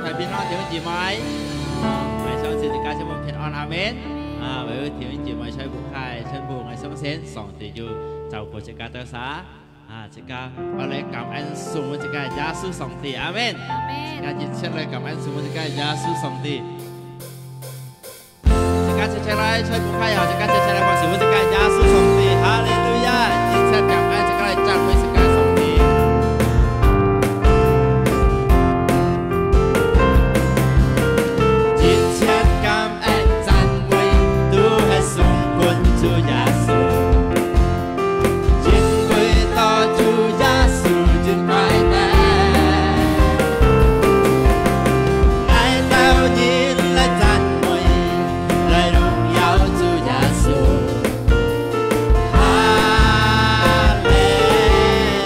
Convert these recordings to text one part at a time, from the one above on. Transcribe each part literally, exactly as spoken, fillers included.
大平安，弟兄姊妹。啊，𠊎相信自家全部平安，阿們。啊，每位弟兄姊妹在屋下，全部𠊎相信上帝有照顧自家兜儕。啊，自家愛來感恩讚美自家耶穌上帝，阿們。阿們。自家一齊來感恩讚美自家耶穌上帝。 自家齊齊來，在屋下哦，自家齊齊來，拍手分自家耶穌上帝，哈利路亞！一切感恩，自家來讚美自家上帝。一切感恩讚美，都係送分主耶穌。 因為到主耶穌真快樂，𠊎兜人來讚美，來榮耀主耶穌。哈利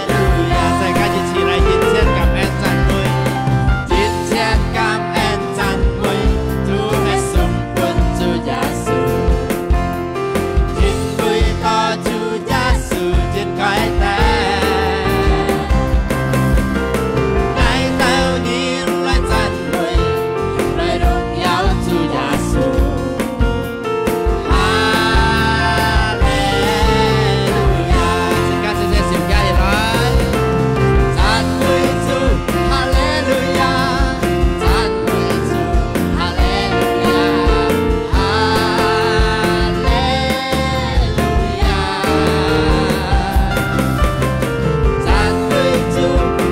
路亞！大家一起來，一切感恩讚美，一切感恩讚美，都係送分主耶穌。 因為到主耶穌真快樂，𠊎兜人來讚美，來榮耀主耶穌。哈利路亞！自家齊齊手擎起來，讚美主，哈利路亞！ 讚美主，哈利路亞，哈利路亞。讚美主，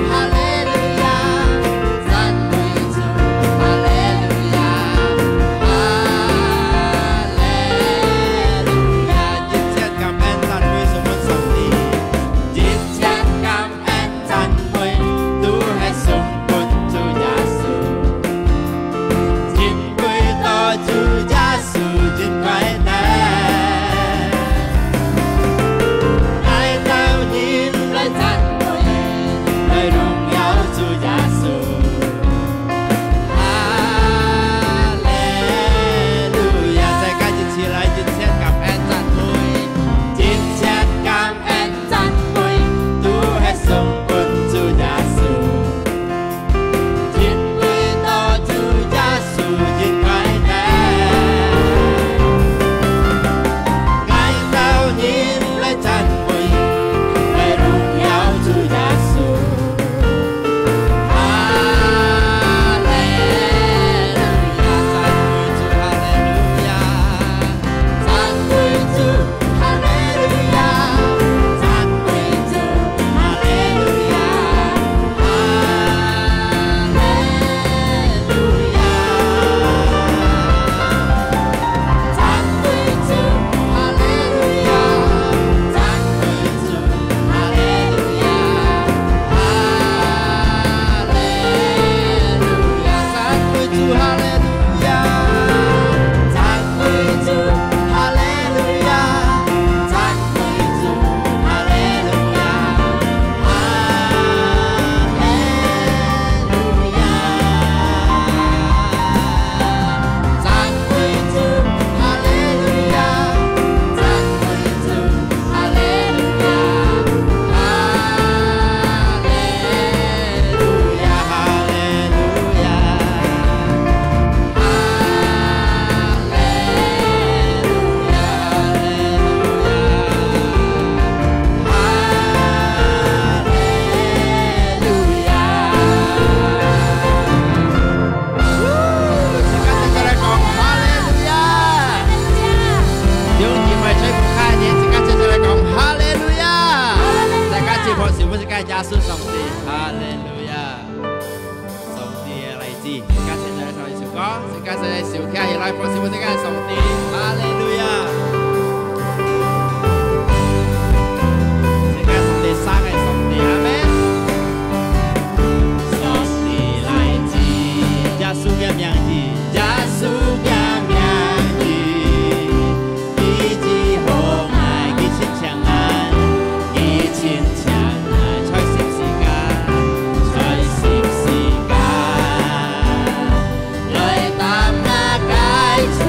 哈利路亞，讚美主，哈利路亞，哈利路亞。一切感恩讚美送分上帝，一切感 恩讚美，都係送分主耶穌。因為到主耶穌真快樂，𠊎兜人來讚美，來榮耀主耶穌。哈利路亞！大家一起來，一切感恩讚美，一切感 恩讚美，都係送分主耶穌。因為到主耶穌真快樂，𠊎兜人來讚美，來榮耀主耶穌。哈利路亞！讚美主，哈利路亞！ 讚美主，哈利路亞！讚美主，哈利路亞！哈利路亞！讚美主，哈利路亞！讚美主，哈利路亞！哈利路亞！讚美主，哈利路亞！讚 美主，哈利路亞！讚美主，哈利路亞！哈利路亞！讚美主，哈利路亞！讚美主，哈利路亞！哈利路亞！哈利路亞！ 哈利路亞，哈利路亞，哈利路亞。自家齊齊來講哈利路亞。哈利路亞。弟兄姊妹，在屋下个，自家齊齊來講哈利路亞。哈利路亞。大家一拍手分自家耶穌上帝，哈利路亞。 上帝个來自，自家齊齊來唱一首歌，自家齊齊手擎起來，拍手分自家上帝。哈利路亞！自家上帝生个上帝，阿們。上帝來自，耶穌个名字，耶穌个名字。 佢醫好𠊎，佢親像𠊎，佢親像𠊎，在十字架，在十字架，來擔𠊎个罪。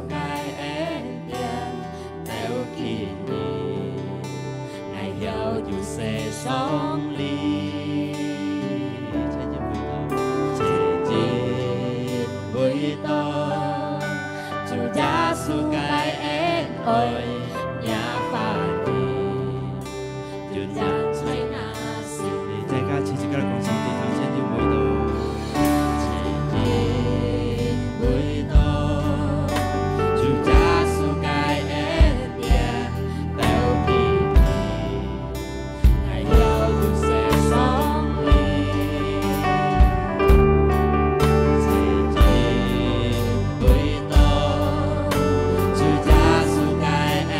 个恩典，鬥記你，𠊎曉有世上裡。前進回到，前進回到，主耶穌个恩愛也發現。 就站在那時。你再加起自家个講上帝，頭前有味道。前進回到，主耶穌个恩典，鬥記你，𠊎曉有世上裡。前進回到，主耶穌个恩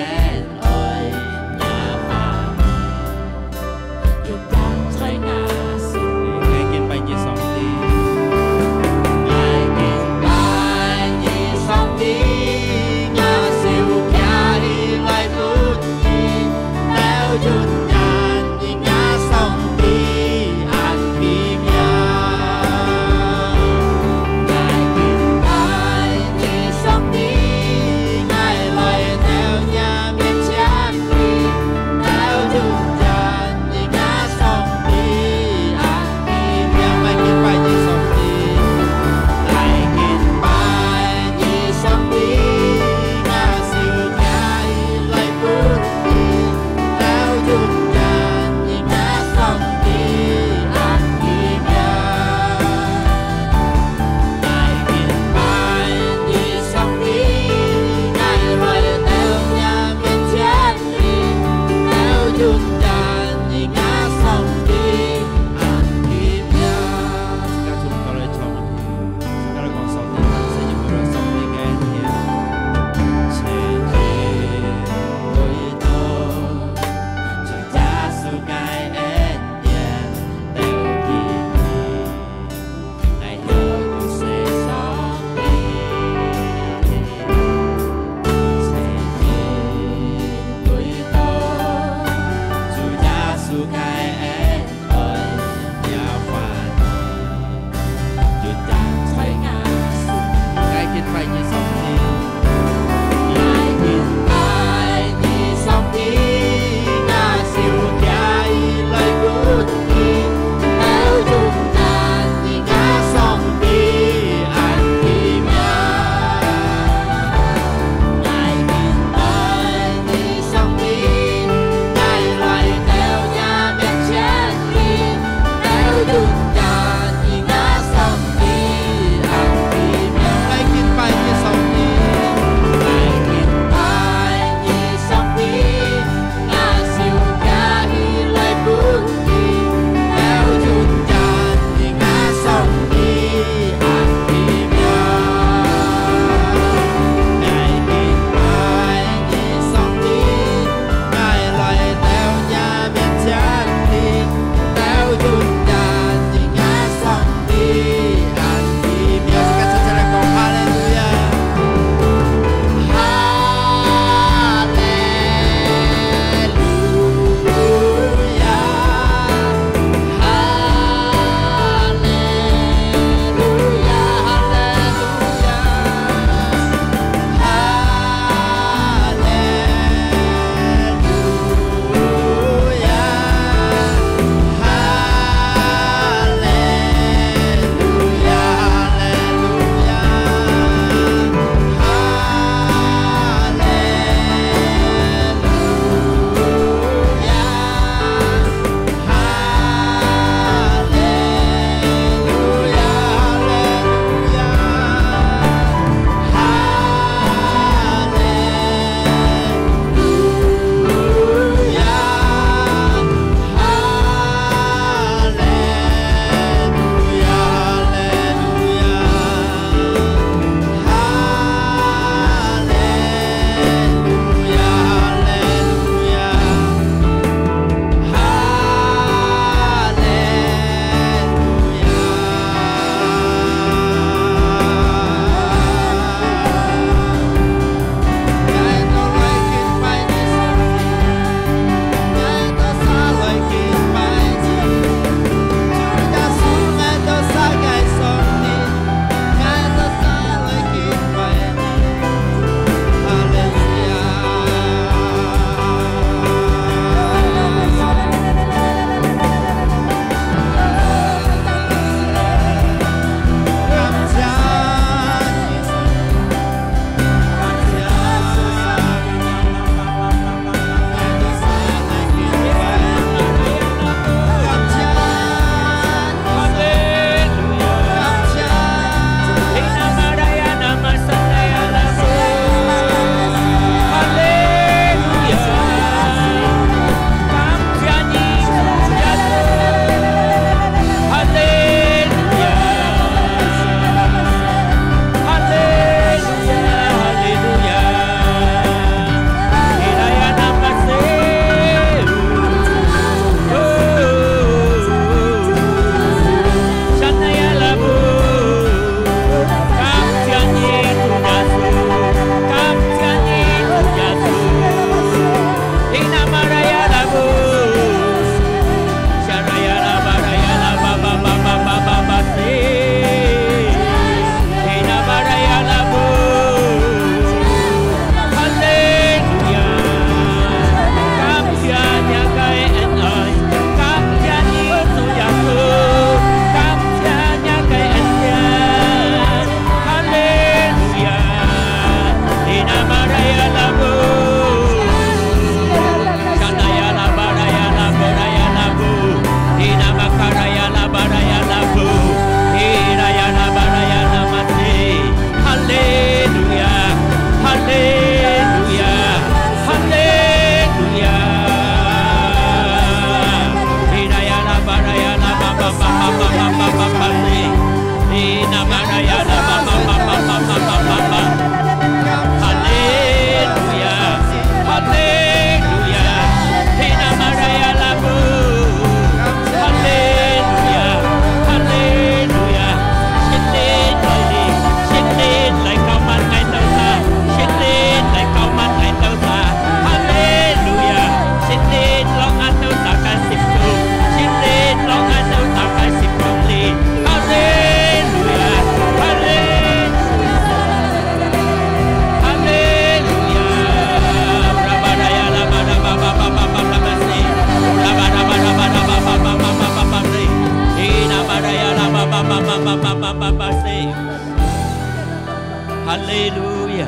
哈利路亞！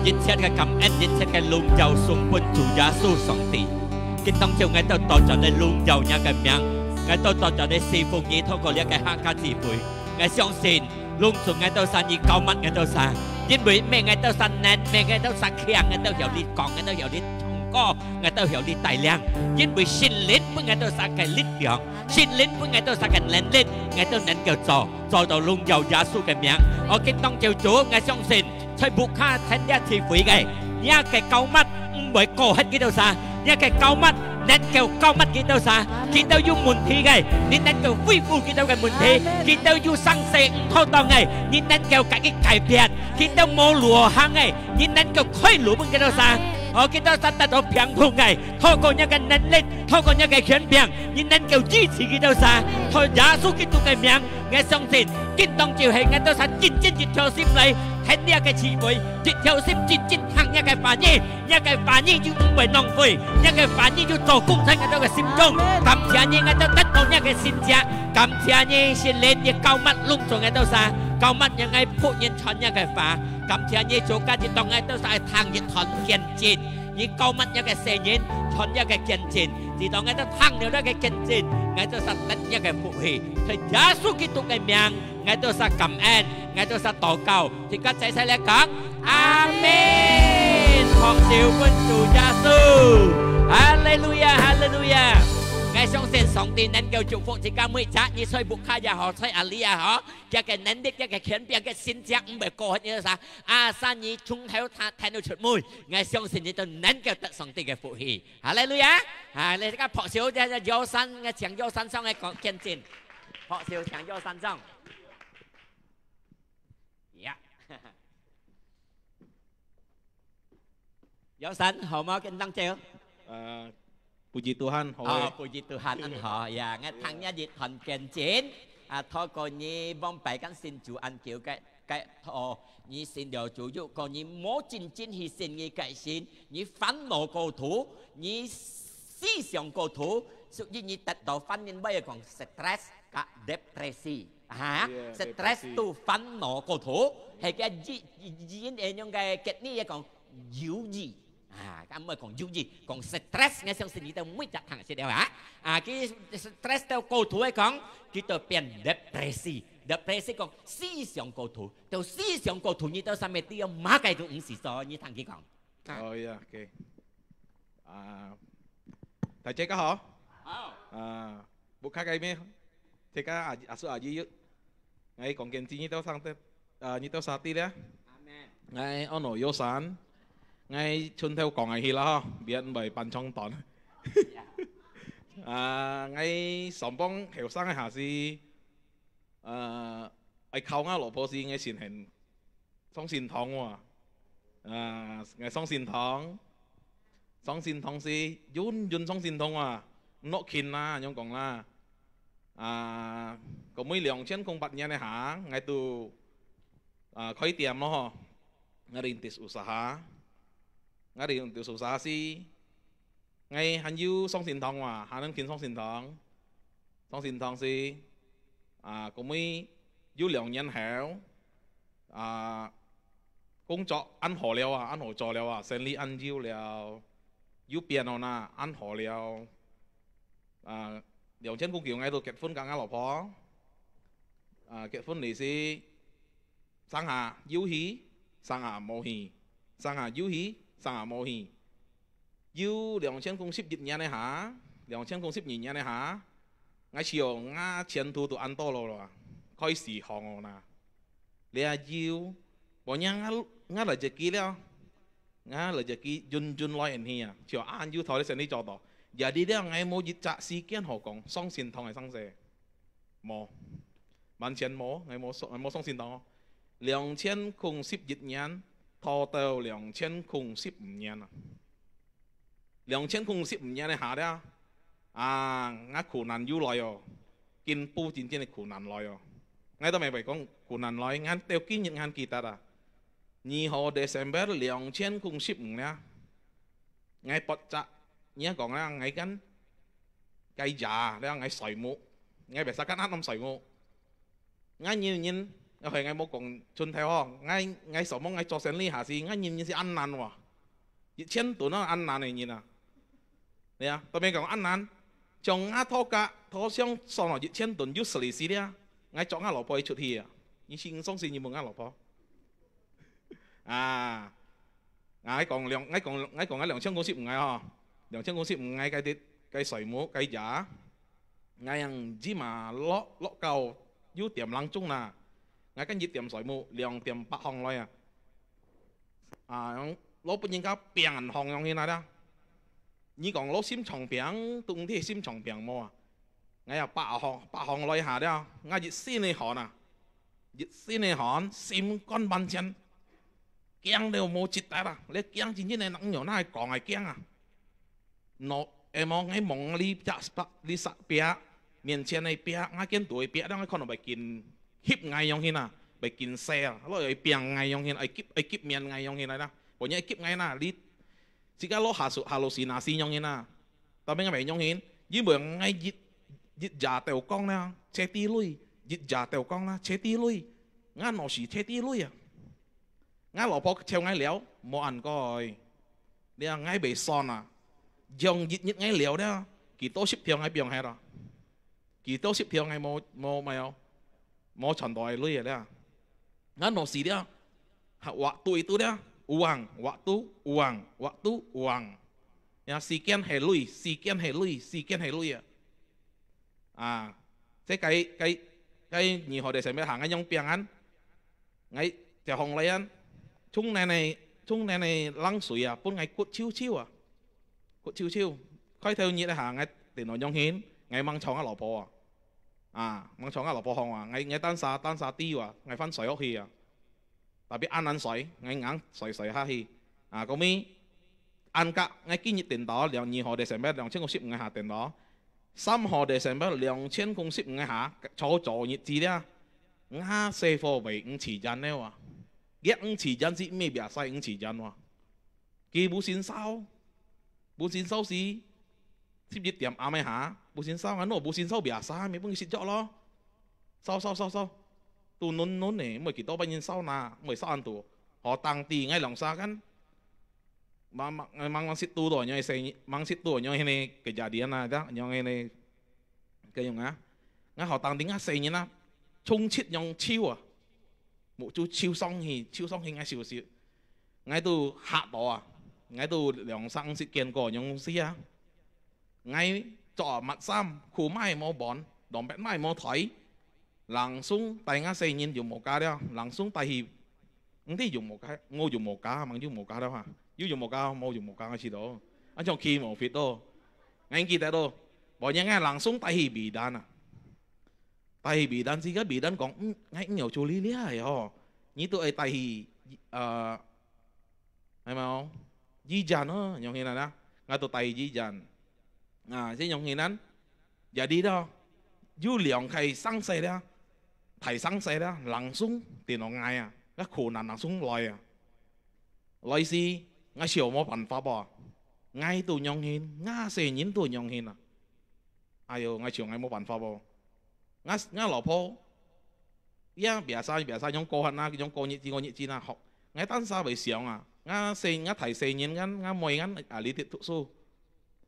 一切个感恩，一切个榮耀送分主耶穌上帝。今當晝𠊎兜多謝你榮耀若个名，𠊎兜多謝你侍奉你透過這个客家聚會。𠊎相信，攏總𠊎兜儕你膏抹𠊎兜儕，因為毋係𠊎兜儕能，毋係𠊎兜儕強，𠊎兜曉得講，𠊎兜曉得唱歌，𠊎兜曉得帶領，因為聖靈分𠊎兜儕个力量，聖靈分𠊎兜儕个能力，𠊎兜能夠做，做到榮耀耶穌个名。哦，今當晝主，𠊎相信，在屋下聽這聚會个，若个膏抹毋會過忒佢兜儕，若个膏抹能夠膏抹佢兜儕，佢兜有問題个，你能夠恢復佢兜个問題，佢兜有生死毋妥當个，你能夠甲佢改變，佢兜無路好行个，你能夠開路分佢兜儕。哦，佢兜儕得到病痛个，透過若个能力，透過若个權柄，你能夠醫治佢兜儕。在耶穌基督个名，𠊎相信，今當晝係𠊎兜儕真正一條心來，聽這个聚會，一條心真正行若个話語，若个話語就毋會浪費，若个話語就做工在𠊎兜个心中。感謝你，𠊎兜得到若个神蹟，感謝你，聖靈你膏抹攏總𠊎兜儕，膏抹若个僕人傳若个話。 感謝你，主，今日當𠊎兜儕聽一段見證，你膏抹若个細人，傳若个見證，直到𠊎兜聽了這个見證，𠊎兜儕得若个福氣。在耶穌基督个名，𠊎兜儕感恩，𠊎兜儕禱告，大家齊齊來講，阿門。拍手分主耶穌，哈利路亞，哈利路亞。𠊎相信上帝能夠祝福自家每隻，你在屋下也好，在哪裡也好， 佢个能力，佢个權柄，佢个神蹟，毋會過忒你兜儕。啊，三你從頭聽，聽到出尾，𠊎相信你兜能夠得上帝个福氣。哈利路亞！啊，你自家拍手，這，這友善，𠊎請友善上來講見證。拍手，請友善上。呀。 友善，好無？今當晝。呃，puji Tuhan，好哦，誒。Puji Tuhan，恁好呀！𠊎聽若一段見證，啊，透過你往擺間信主恁久个，个，哦，你信了主，又過你無真正去信你个心，你煩惱過頭，你思想過頭，所以你得到翻譯話講stress甲depresi。 啊，Yeah，stress depresi。都煩惱過頭，係个語，語，語言會用个吉利个講憂鬱。啊，敢毋會講憂鬱，講stress，𠊎相信你兜每隻聽識了啊。啊，佢stress到過頭个講，佢就變depresi。Depresi講思想過頭，到思想過頭，你兜啥物都要麼个都毋使做，你聽佢講。 哦，呀，OK。啊，大家好。好。啊，屋下个咩？大家阿，阿叔阿姨，𠊎講見證你兜上帝，啊，你兜上帝咧。阿門。𠊎安到友善，𠊎從頭講下去啦吼，免會半長短。呀。啊，𠊎上幫後生个下時，呃，愛靠𠊎老婆時，𠊎先行 上聖堂哇。啊，𠊎上聖堂，上聖堂時，遠遠上聖堂哇，毋落近啦，恁樣講啦。啊，過尾兩千空八年个下，𠊎都，啊，開店咯吼。Ngerintis usaha。Ngerintis usaha時， 𠊎還有上聖堂哇，還能勤上聖堂。上聖堂時，啊，過尾有兩年後，啊，工作恁好了啊，恁好做了啊，生理恁有了，有變哦呐，恁好了。啊，兩千空九𠊎都結婚甲𠊎老婆。啊，結婚了時， 成下有去，成下無去，成下有去，成下無去。有兩千空十一年个下，兩千空十二年个下，𠊎想𠊎前途都恁多了啦，開始行哦呐。這有，無影𠊎，𠊎來得及了。 啊，來得及，運，運來運去啊，像恁有道理生理做到。也知了，𠊎無一隻時間好講，上聖堂个生事。無，完全無，𠊎無上，𠊎無上聖堂哦。兩千空十一年，拖到兩千空十五年啊。兩千空十五年个下了，啊，𠊎苦難又來哦，進步真正个苦難來哦。𠊎都毋會講苦難來，𠊎到今日𠊎記得啊。 二號Desember兩千空十五了，𠊎發作，你講啦，𠊎間，該夜了，𠊎睡目，𠊎biasa間暗睡目。𠊎有人， ，OK，𠊎無講盡頭吼，𠊎𠊎想講𠊎做生理下時，𠊎人人係恁難哇，一千噸啊恁難个人啊，係啊，特別講恁難，像𠊎頭家頭上算哦一千噸有十二時了，𠊎捉𠊎老婆出去啊，你信相信你問𠊎老婆，啊。 啊，𠊎講兩，𠊎講，𠊎講𠊎兩千公司毋愛吼，兩千公司毋愛該啲，該睡目，該夜，𠊎樣子嘛落落到有點零鐘啦，𠊎跟一點睡目，兩點八項來啊，啊，老本人家病項樣形啊啦，你講老心臟病，都毋知心臟病無啊？𠊎啊八項八項來下了，𠊎一身个汗啊，一身个汗，心肝萬千。 驚到無值得啦！你驚真正个人有哪會講會驚啊？喏，會無𠊎望你隻壁，你隻壁，面前个壁，𠊎見到个壁，你看到會緊翕𠊎樣形啊，會緊笑啊，落會拚𠊎樣形，會急會急面𠊎樣形來啦，無人會急𠊎啦，你自家落下手下路時那時樣形啊，tapi𠊎會樣形，因為𠊎一一夜到光啦，切地雷，一夜到光啦，切地雷，𠊎老是切地雷啊！ 𠊎老婆笑𠊎了，無恁該。了𠊎袂爽啊，用一日𠊎了了，幾多十條𠊎放忒咯，幾多十條𠊎無無無無賺到个鐳啊了。𠊎老是了，waktu itu了，uang，waktu，uang，waktu，uang。呀，時間係鐳，時間係鐳，時間係鐳啊！啊，這該該該如何个生活行，𠊎用病啊！ 𠊎就放來啊，沖涼个沖涼个冷水啊，分𠊎骨臭臭啊，骨臭臭。開頭日下，𠊎電腦用眩，𠊎吂吵𠊎老婆啊，啊，吂吵𠊎老婆講啊，𠊎𠊎單儕單儕知啊，𠊎翻睡屋去啊。tapi恁難睡，𠊎硬睡睡下去，啊，講咩？ 恁格，𠊎今日電腦，兩二號Desember，兩千空十五个下電腦，三號Desember，兩千空十五个下，做做日子了，𠊎細貨賣五十元了啊！這五十元係毋係biasa五十元哇？佢無先燒，無先燒時，十一點暗个下，無先燒，𠊎拿無先燒biasa，咪分佢食藥咯。燒燒燒燒，都暖暖个，毋會幾多半人燒哪，毋會燒恁多，好當地𠊎兩儕間。 吂吂吂吂識堵到，因為細人，吂識堵，因為該個kejadian啊，這樣，因為該，該樣啊，𠊎好當定啊，細人啊，衝出樣手啊，目珠抽上去，抽上去𠊎手手，𠊎都嚇到啊，𠊎都兩三時見過樣事啊。 𠊎著襪衫，褲乜無換，dompet乜無提，langsung帶𠊎細人有無家了，langsung帶去，毋知有無家，無有無家，吂有無家了哈，有有無家，無有無家个時到，啊像去無fit到，𠊎記得到，無人𠊎langsung帶去bidan啊，帶去bidan，這個bidan講，嗯，𠊎毋曉處理這个吼，你都愛帶去，呃， 係無？醫院哦，樣形啊，𠊎都帶醫院。啊，這樣形啊，jadi咯，有兩個生死了，大生死了，langsung電腦𠊎啊，該苦難langsung來啊。來時，𠊎笑無辦法哦，𠊎都樣形，𠊎細人都樣形啊。哎喲，𠊎笑𠊎無辦法哦。 𠊎𠊎老婆，也biasa biasa樣過法啊，樣過日子過日子啊，學。𠊎單儕會想啊，𠊎細𠊎大細人間，𠊎妹間啊，裡肚讀書，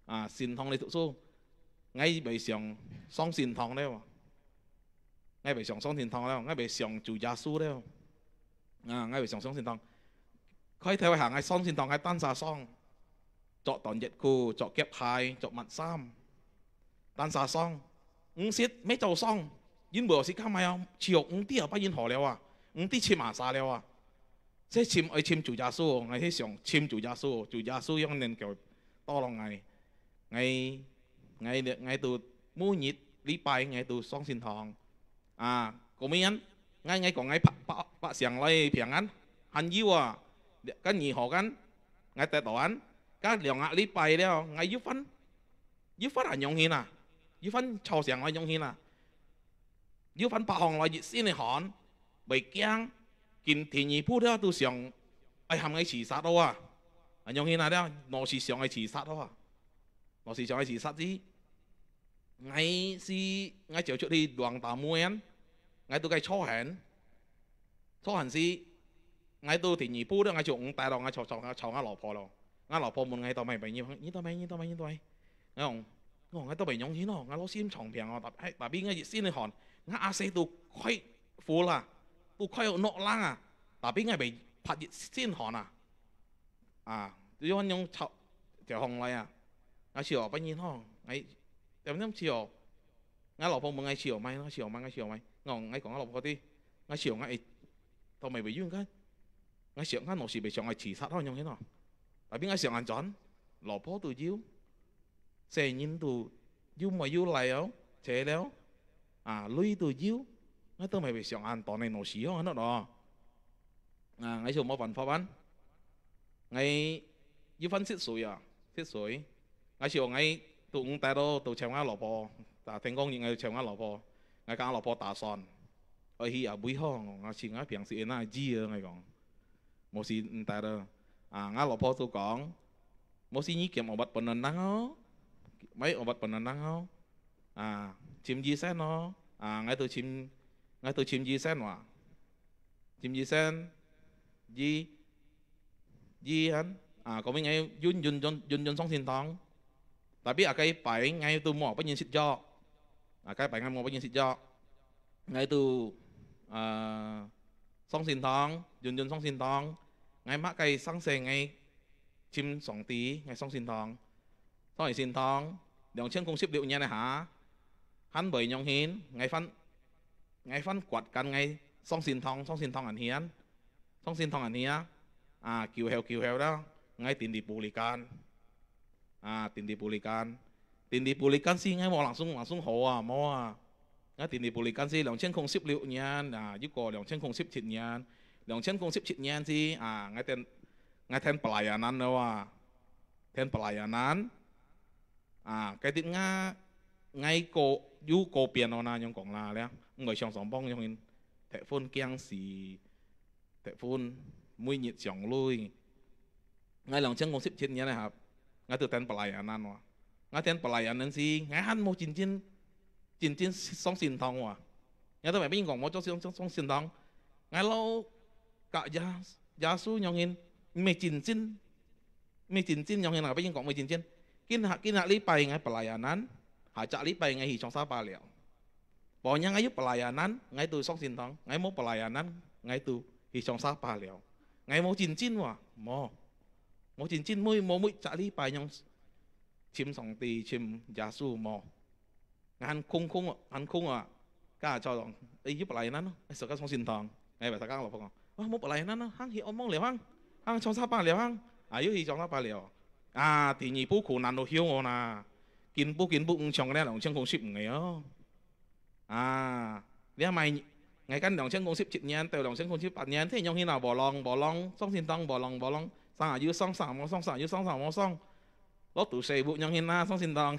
啊，聖堂裡讀書，𠊎會想上聖堂了，𠊎會想上聖堂了，𠊎會想主耶穌了。 啊，𠊎會想上聖堂。開頭下，𠊎上聖堂，𠊎單儕上，著短節褲，著夾鞋，著襪衫，單儕上。毋識，乜照上，因為係講麼个啊，就毋知啊，拜因好了啊，毋知尋麼儕了啊。這尋愛尋主耶穌，𠊎係想尋主耶穌，主耶穌樣能夠tolong𠊎。𠊎𠊎𠊎都每日禮拜𠊎都上聖堂。 啊，kemudian，𠊎𠊎講𠊎百百百姓來平安，還有啊，該二號間，𠊎得到安，該兩個禮拜了，𠊎又翻又翻恁樣形啊，又翻吵醒恁樣形啊，又翻北方來一身个汗，會驚，今天日晡了都想，愛喊𠊎自殺咯啊，恁樣形啊了，老是想愛自殺咯啊。 老是想愛自殺之。𠊎係𠊎走出去luang tamu，𠊎都該坐閒，坐還係，𠊎到第二步了，𠊎就毋戴咯，𠊎吵吵吵𠊎老婆咯。𠊎老婆問𠊎到尾尾，你你到尾你到尾你到尾，𠊎講，𠊎講𠊎到尾樣形咯，𠊎老心臟病哦，tapi tapi𠊎一身汗，𠊎阿細都快full啦，都快要落冷啊，tapi𠊎未發一身汗啊。啊，就樣樣吵，就紅來啊。𠊎笑啊，不然吼，𠊎點點笑。𠊎老婆問𠊎笑麼，𠊎笑麼，𠊎笑麼，𠊎講𠊎講𠊎老婆知，𠊎笑𠊎會到尾尾有个，𠊎笑𠊎老是袂想愛自殺吼，樣形咯。Tapi𠊎想安全，老婆都有，細人都有，妹有來哦，姐了，啊，鐳都有，𠊎到尾尾想安到呢老是吼，安到咯。啊，𠊎就無辦法啊。𠊎有番食水啊，食水。𠊎想𠊎都毋戴咯，都請𠊎老婆，啊，天光日𠊎請𠊎老婆，𠊎跟𠊎老婆打算，愛去啊，為何？𠊎想𠊎平時那知啊，𠊎講，無事毋戴咯。啊，𠊎老婆就講，無事你兼obat penenang哦，買obat penenang哦。啊，尋醫生哦。啊，𠊎都尋，𠊎都尋醫生哇。 Jim Jisen, Ji, Ji han, à, có mấy ngày yun yun yun yun yun song sin thong. Tapi à cái bài ngay tu mua bất nhiên xịt cho. À, cái bài ngay mua bất nhiên xịt cho. Ngay tu, à, song sin thong, yun yun song sin thong. Ngay mắc cái sáng sớm ngay chim song ti, ngay song sin thong. Song sin thong, 兩千空十六年个下，han bơi nhong hin, ngay phan Ngai phan kuat kan ngai song sin thong, song sin thong an hian, song sin thong an hian, à, kiu heo kiu heo đó, ngai tin đi bù lì kan, à, tin đi bù lì kan, tin đi bù lì kan si ngai mò langsung langsung hổ à, mò à, ngai tin đi bù lì kan si 两千空十六 niên, à, yuk ko 两千空十七 niên, 两千空十七 niên si, à, ngai ten, ngai ten pelayanan đó à, ten pelayanan, à, cái dit nga, ngai ko, yu ko pian đó na, nhung kong la liang, ngai song song bong nhung in, thẻ phone kiang si, thẻ phone, mỗi nhật song lui. Ngai 两千空十七 niên này hả, ngai tu ten pelayanan wa. Ngai ten pelayanan si, ngai han mo chin chin, chin chin song sin thong wa. Ngai tu mai pin kong mo cho song song song sin thong. Ngai lo ka ya, ya su nhung in, mai chin chin, mai chin chin nhung in, ngai pin kong mai chin chin. Kin ha, kin ha li pai ngai pelayanan, ha cha li pai ngai hi chong sa pa liao. Bò nhang ngai yu pelayanan, ngai tu song sin thong, ngai mo pelayanan, ngai tu hi chong sa pa liao. Ngai mo chin chin wa, mo. Mo chin chin mui, mo mui cha li pai nhung chim song ti, chim ya su mo. Ngai han khung khung, han khung à. Ka cho dong, ê, yu pelayanan, ê, sa ka song sin thong. Ngai ba sa ka lo pong. Wa, mo pelayanan, hang hi omong liao hang. Hang chong sa pa liao hang. À, yu hi chong sa pa liao. À, ti ni bu ku nan lo hiu ngo na. Kin bu kin bu ng chong liao, 两千空十五 ngai yo. À, liang mai, ngai kan 两千空十七 niên, teo 两千空十八 niên, thế nhung hi na bolong, bolong, song sin thong, bolong, bolong. Sang à, yu song sang mo song, sang à, yu song sang mo song. Lo tu se bu nhung hi na, song sin thong.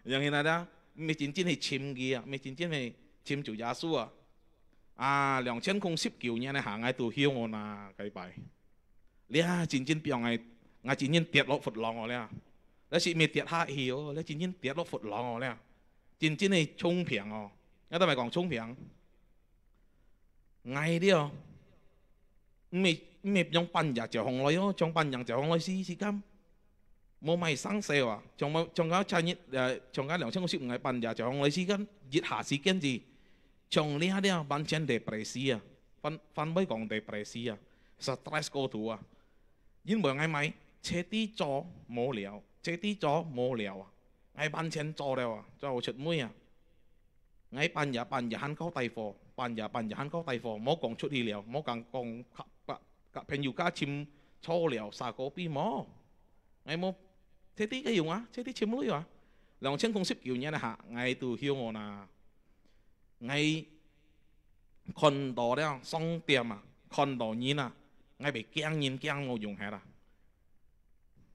Nhung hi na da, mai chin chin hi chim gi à, mai chin chin hi chim chu ya su à. À, 两千空十九 niên này hả, ngai tu hiu ngo na, cái bài. Lia, chin chin piang ngai, ngai chin chin tiệt lo phut long lia. Lia si mai tiệt ha hiu, lia chin chin tiệt lo phut long lia. Chin chin hi chung piang o. Ngai ta mai kong chung piang. Ngai lia. Mai, mai yong pan ya jiao hong loi o, chong pan yang jiao hong loi si, si kam. Mo mai sang se wa, chong mo, chong ka cha ni, à, chong ka 两千空十五 ngai pan ya jiao hong loi si kam, yit ha si ken ji. Chong lia lia, ban chen depresi à. Phan, phan bai kong depresi à. Stress ko tu à. Yin bo ngai mai, che ti cho mo liao, che ti cho mo liao à. Ngai ban chen cho liao à, cho chut mui à. Ngai pan ya pan ya han kau tai fo, pan ya pan ya han kau tai fo, mo kong chut hi liao, mo kang kong ka, ka, ka pen yu ka chim cho liao, sa ko pi mo. Ngai mo, che ti ka yung à, che ti chim lui à. 两千空十九 niên à ha, ngai tu hiu ngo na. Ngai 看到了商店啊，看到人啊，ngai被驚人驚到用下啦。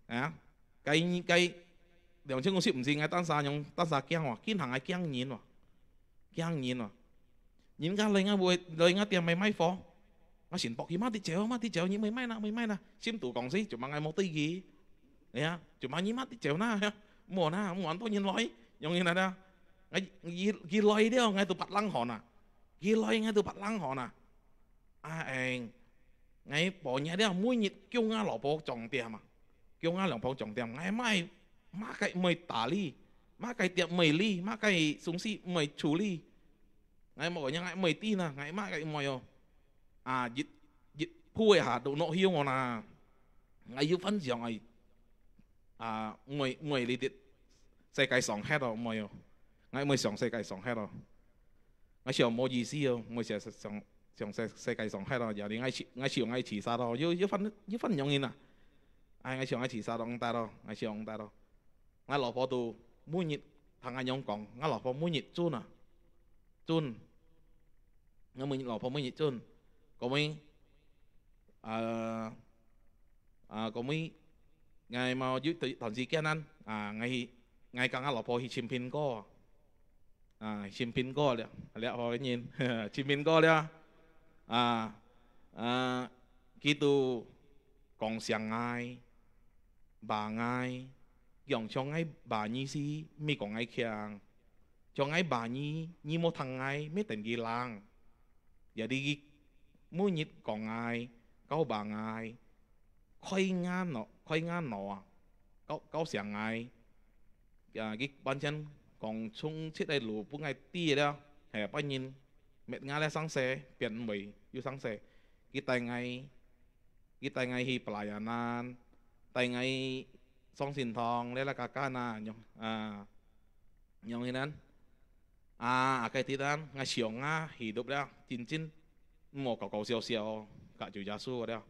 啊，該該兩千公司毋是ngai單儕用單儕驚哦，見行ngai驚人哦，驚人哦。人家來ngai會來ngai店買買貨，ngai先駁佢，買啲酒，買啲酒，你買買啦，買買啦，心肚講死，就問ngai無對佢。 哎呀，就買你買啲酒啦，無啦，無恁多人來，用人來啦。佢佢來了，ngai都發冷汗啊，佢來ngai都發冷汗啊。啊， ，𠊎半夜了，每日叫吾老婆掌店啊，叫吾老婆掌店，𠊎麼个，麼个毋會打理，麼个店毋會理，麼个東西毋會處理，𠊎無，𠊎毋會知呢，𠊎麼个毋會哦。啊，一，一步一下都落去哦啦，𠊎有分享哎，啊，毋會，毋會你哋世界上歇哦，毋會哦，𠊎毋會上世界上歇哦。 𠊎想無意思哦，𠊎想，想，想世，世界上歇咯，然後𠊎想，𠊎想𠊎自殺咯，又，又翻，又翻樣形啊！哎，𠊎想𠊎自殺咯，忒咯，𠊎想忒咯。𠊎老婆都每日聽𠊎樣講，𠊎老婆每日顫啊，顫。𠊎每日老婆每日顫，講尾，呃，啊，講尾，𠊎嘛有一段時間啊，啊，𠊎去，𠊎同𠊎老婆去尋蘋果。 啊，尋蘋果了，了好人，尋蘋果了。啊，啊，佢都講聲𠊎，罵𠊎，講像𠊎罵你時，毋係講𠊎強，像𠊎罵你，你無聽𠊎，毋係等佢冷。Jadi佢每日講𠊎，搞罵𠊎，開眼咯，開眼咯啊，搞，搞聲𠊎。 啊，佢完全講衝出个路分𠊎知了，係，別人搣𠊎了生死，變毋會有生死。佢帶𠊎，佢帶𠊎去pelayanan，帶𠊎上聖堂，了了加加啊，樣，啊，樣形呢。啊，該地單，𠊎想啊，hidup了，真正毋好搞搞笑笑，甲主耶穌了。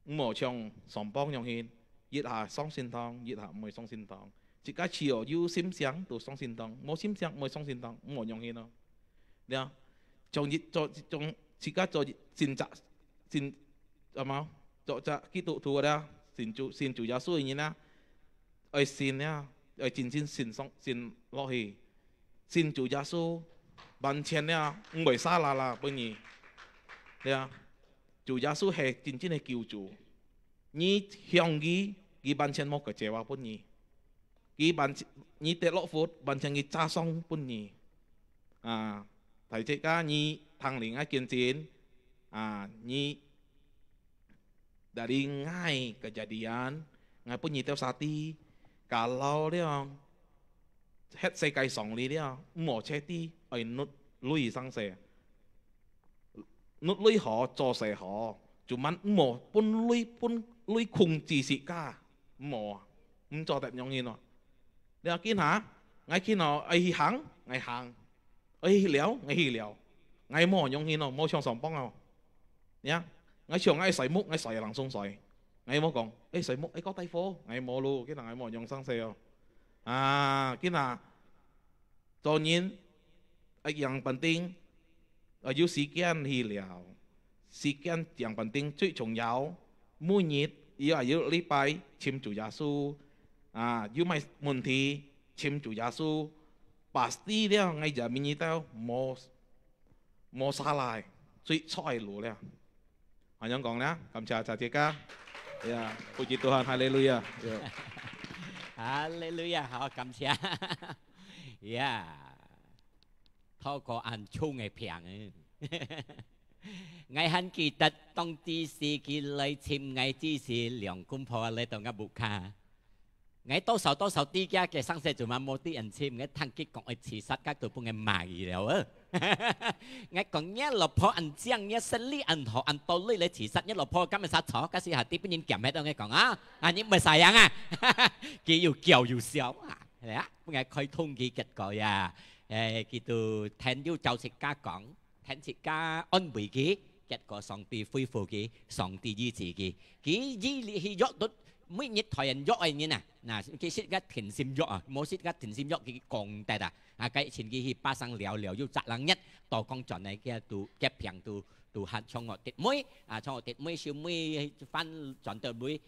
毋好像上榜樣形，一下上聖堂，一下毋會上聖堂。自家只要有信心就上聖堂，無信心毋會上聖堂，毋好樣形咯。了，像一，做，像自家做一，真隻，真，什麼？做隻基督徒了，信主，信主耶穌个人啊， 愛信了，愛真正信上，信落去。信主耶穌，完全了，毋會salah啦，分你。對啊，主耶穌係真正个救主。你向佢，佢完全無kecewa分你。佢完全，你跌落窟，完全佢遮上分你。啊，大自家，你聽人个見證，啊，你 Dari ngai kejadian, ngai pun nyi têu sa ti, kalau liang, het世界上哩liang, mo che ti, ai nut lui sang se. Nut lui ho, cho se ho, cuman mo pun lui, pun lui khung chi si ka, mo, mco tep nyong hin no. Liang kin ha, ngai kin ho, ai hi hang, ngai hang. Ai hi liao, ngai hi liao. Ngai mo nyong hin no, mo chong song pong ao. Nia, ngai chong ngai soi muk, ngai soi langsung soi. Ngai mo kong, eh soi muk, eh kau tai fo, ngai mo lu, kina ngai mo nyong sang se ao. Ah, kina, cho nyin, ai yang penting, ai yu si kian hi liao. Si kian yang penting chui chong yao, mu nyit, yu ai yu li pai, chim chu ya su. Ah, yu mai mun thi, chim chu ya su. Pasti liao ngai ya mi nyi tao, mo 無salah，最錯个路了。恁樣講啦，感謝大自家。呀，puji Tuhan，哈利路亞。呀。哈利路亞，好，感謝。呀，透過恁重个病，𠊎還記得當之時佢來尋𠊎之時，兩公婆來到𠊎屋下。 𠊎多少多少知佢个生死做麼無知恁深，𠊎聽佢講愛自殺，該都分𠊎罵佢了啊。𠊎講若老婆恁靚，若生理恁好，恁多女來自殺，若老婆敢會殺錯？該時下底分人檢核到𠊎講啊，啊你毋係sayang啊？佢又叫又笑啊，係啊，分𠊎開通佢結果呀，誒，佢都聽有照自家講。 聽自家安慰佢，結果上帝恢復佢，上帝醫治佢。佢一日去約到每日台人約个人啊，那佢識个定心約啊，無識个定心約佢講得啊。啊，該前佢去巴生聊聊，又十零日，到講轉來佢都，佢病都，都還唱樂弟妹，啊，唱樂弟妹，小妹翻轉到妹，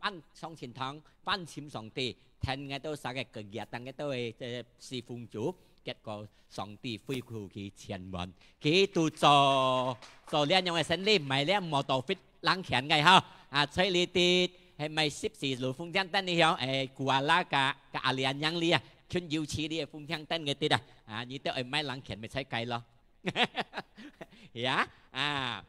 翻上天堂，翻尋上帝，聽𠊎兜啥个个日，聽𠊎兜个，呃，侍奉主。 結果上帝恢復佢全完。佢都做，做這樣个生理，買這摩托fit冷錢个吼。啊，在這地，係買十四路風向燈个吼，誒，Kuala ka，ka Alian yang li啊，全油漆哩个風向燈个地啊。啊，你兜愛買冷錢咪在該咯。呀，啊。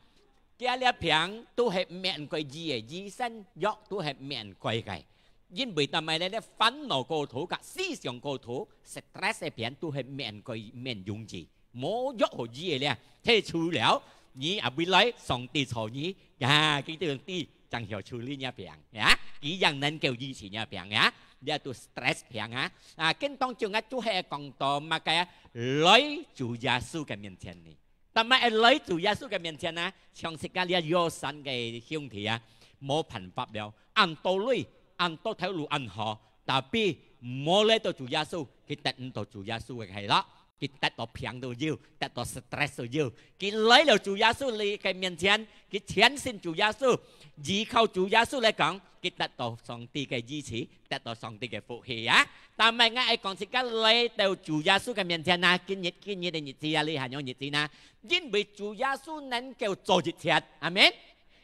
佢這病都係免該醫个，醫生藥都係免該个。因為做麼个呢？煩惱過頭，佮思想過頭，stress个病都係免該，免用醫，無藥好醫个了。係除了你啊，未來上帝助你，啊，佢都知正曉處理若病，啊，佢正能夠醫治若病，啊，這都stress病啊。啊，經當中啊，都係講到麼个啊？來主耶穌个面前呢。做麼个愛來主耶穌个面前啊？像自家這有身个兄弟啊，無辦法了，恁多鐳，恁多頭路恁好，tapi無來到主耶穌，佢得毋到主耶穌个快樂，佢得到病都有，得到stress都有。佢來了主耶穌个面前，佢全信主耶穌，依靠主耶穌來講，佢得到上帝个醫治，得到上帝个福氣啊！做麼个𠊎愛講自家來到主耶穌个面前啊？今日，今日个日子啊，這下樣日子呢？因為主耶穌能夠做一切，阿們。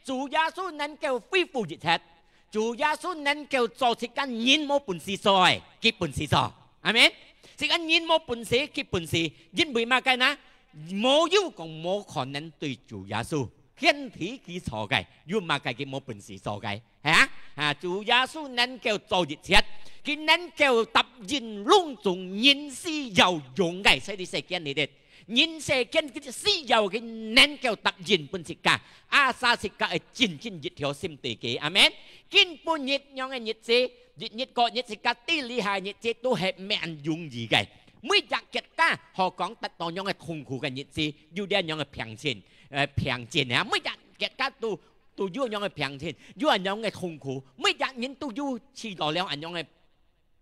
主耶穌能夠恢復一切，主耶穌能夠做自家人無本事做个，佢本事做，阿們。自家人無本事，佢本事，因為麼个呢？無有講無可能對主耶穌。 天地佢做个，有麼个佢無本事做个？係啊？啊，主耶穌能夠做一切，佢能夠答應攏總人需要用个，在這世間裡底，人世間个需要佢能夠答應分自家，asal自家愛真真一條心對佢，阿們。今晡日樣个日子，日日過日，自家知這下日子都係免容易个。每隻國家好講得到樣个痛苦个日子，有這樣个病情。 呃，病情啊，每隻國家都，都有恁樣个病情，有恁樣个痛苦，每隻人都有試著了恁樣个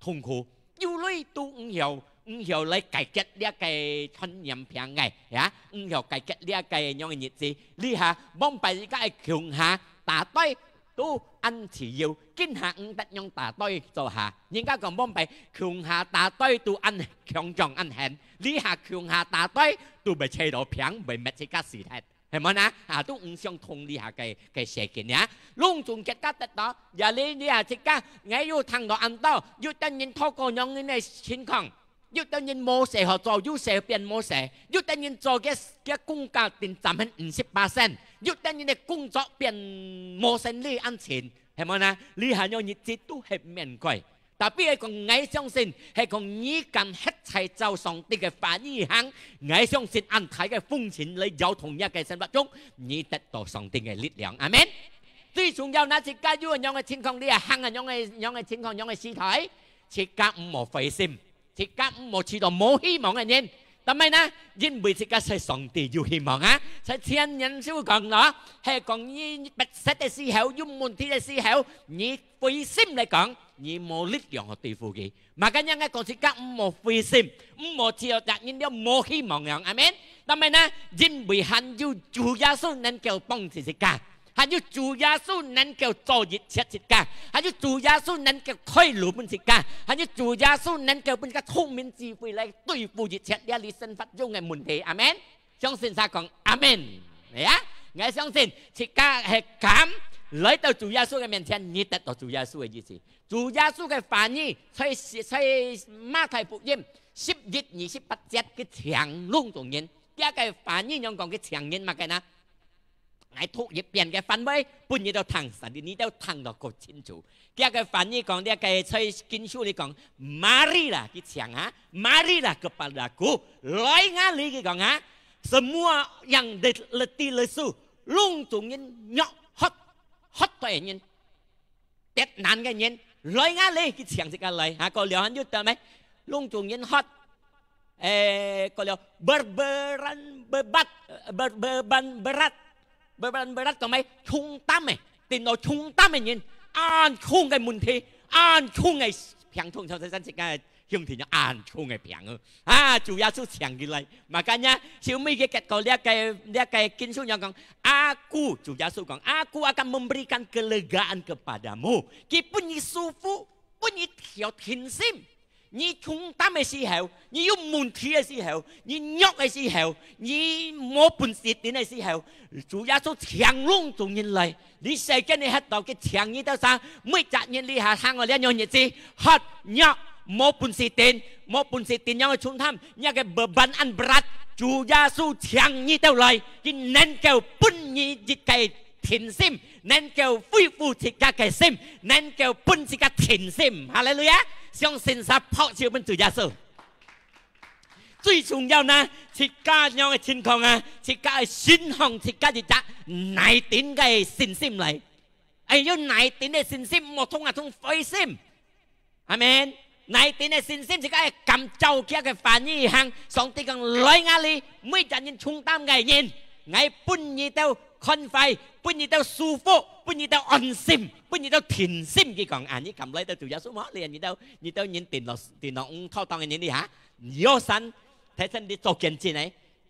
痛苦。有鐳都毋曉，毋曉來解決這个傳染病个，啊，毋曉解決這个樣个日子。這下往擺自家个共下打對都恁自由，今下毋得樣打對做下。人家講往擺共下打對都恁強壯恁狠，這下共下打對都會吹到病，會滅自家死忒。 係無呢？啊，都毋想同這下个，个世間啊。攏總國家得到，也這，這下自家，𠊎有聽到恁多，有兜人透過樣个情況，有兜人無事好做，有事變無事，有兜人做个，个工價定漲分五十巴仙，有兜人个工作變無生理恁慘，係無呢？這下樣日子都係免過。 Tapi係講，𠊎相信，係講你敢歇在照上帝个話語行，𠊎相信恁大个風險來搖動若个生活中，你得到上帝个力量。阿們。最重要，若自家有恁樣个情況，你也行恁樣个，樣个情況，樣个時代，自家毋好灰心，自家毋好試著無希望个人。做麼个呢？因為自家在上帝有希望啊！在前面就講了，係講你逼塞个時候，有問題个時候，你 灰心來講，你無力量去對付佢。Makanya𠊎講自家毋好灰心，毋好試著逐人了無希望樣。阿們。做麼个呢？因為還有主耶穌能夠幫助自家，還有主耶穌能夠做一切自家，還有主耶穌能夠開路分自家，還有主耶穌能夠分自家聰明智慧來對付一切這裡生活中个問題。阿們。 相信儕講阿們。係啊，𠊎相信自家係敢來到主耶穌个面前，你得到主耶穌个醫治。主耶穌个話語在，在馬太福音十一二十八節，佢請攏總人。這个話語仰講，佢請人麼个呢？𠊎讀一遍个範圍，分你兜聽，使你兜聽到較清楚。這个話語講，這个在經書裡講，marilah，佢請啊，marilah kepadaku，來𠊎裡，佢講啊， Semua yang le-, letih lesu，攏總人弱渴，渴到个人，跌難个人，來𠊎裡，佢請自家來。哈，過了還有得無？攏總人渴，誒，過了berbeban bebat，ber-，beban berat，beban berat講麼？重擔个，頂到重擔个人，恁重个問題，恁重个病痛，像係自家 兄弟，恁重个病哦。啊，主耶穌請佢來。Makanya，收尾个結果，這个，這个經書仰講，Aku，主耶穌講，Aku akan memberikan kelegaan kepadamu。佢分你舒服，分你條定心。你重擔个時候，你有問題个時候，你弱个時候，你無本事頂个時候，主耶穌請攏總人來。 這世間裡歇到佢請你兜儕，每隻人這下行到這樣日子，渴，弱，無本事頂，無本事頂樣个重擔，若个beban恁berat，主耶穌請你兜來，佢能夠分你一個定心，能夠恢復自家个心，能夠分自家定心。哈利路亞！相信儕拍手分主耶穌。最重要呢，自家樣个情況啊，自家个信仰，自家一隻耐頂个信心來。哎喲，耐頂个信心，莫通啊通灰心。阿門。耐頂个信心，自家愛敢照佢个話語行。上帝講：「來𠊎這，每隻人重擔个人，𠊎分你兜寬快，分你兜舒服，分你兜安心，分你兜定心。」佢講：「啊，你敢來到主耶穌無？你你兜你兜人定落定落毋妥當个人哩哈？」約翰，頭先你做見證个，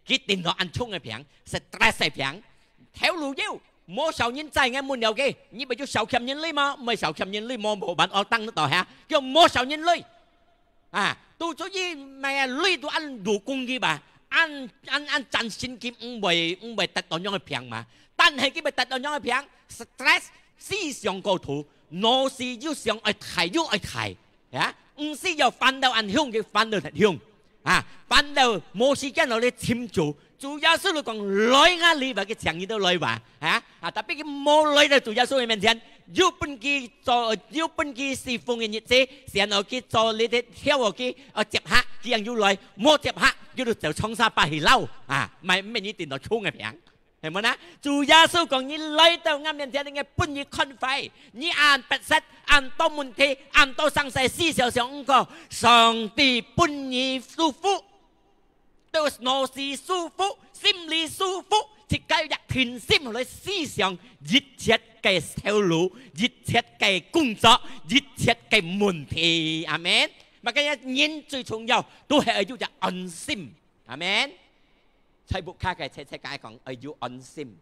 佢定落恁重个病，stress个病，頭路憂，無少人在𠊎問了佢：「你毋係有少欠人鐳嗎？」「毋係少欠人鐳，無無辦法當得到哈。」叫無少人鐳。啊，都出去買鐳都恁多工具吧，恁恁恁戰神佢毋會毋會得到樣个病嘛。但係佢會得到樣个病，stress，思想過度，腦屎又想愛大又愛大，呀，毋係要煩惱恁凶，佢煩惱忒凶。啊，煩惱無時間落來尋主。主耶穌就講：「來𠊎這，𠊎个請你兜來吧。」啊，啊，tapi佢無來到主耶穌个面前，又分佢做，又分佢侍奉个日子，先愛佢做這兜跳落去，呃，接客，佢樣又來，無接客，佢就走長沙巴去撈。啊，買毋係你定到重个病。 係無呢？主耶穌講：「你來到𠊎面前，𠊎分你寬快。」你恁迫切，恁多問題，恁多生事，思想想毋過，上帝分你舒服，到腦屎舒服，心裡舒服，自家有定心來思想一切个頭路，一切个工作，一切个問題。阿門。Makanya人最重要，都係愛有隻安心。阿門。 在屋下个齊齊講愛有安心，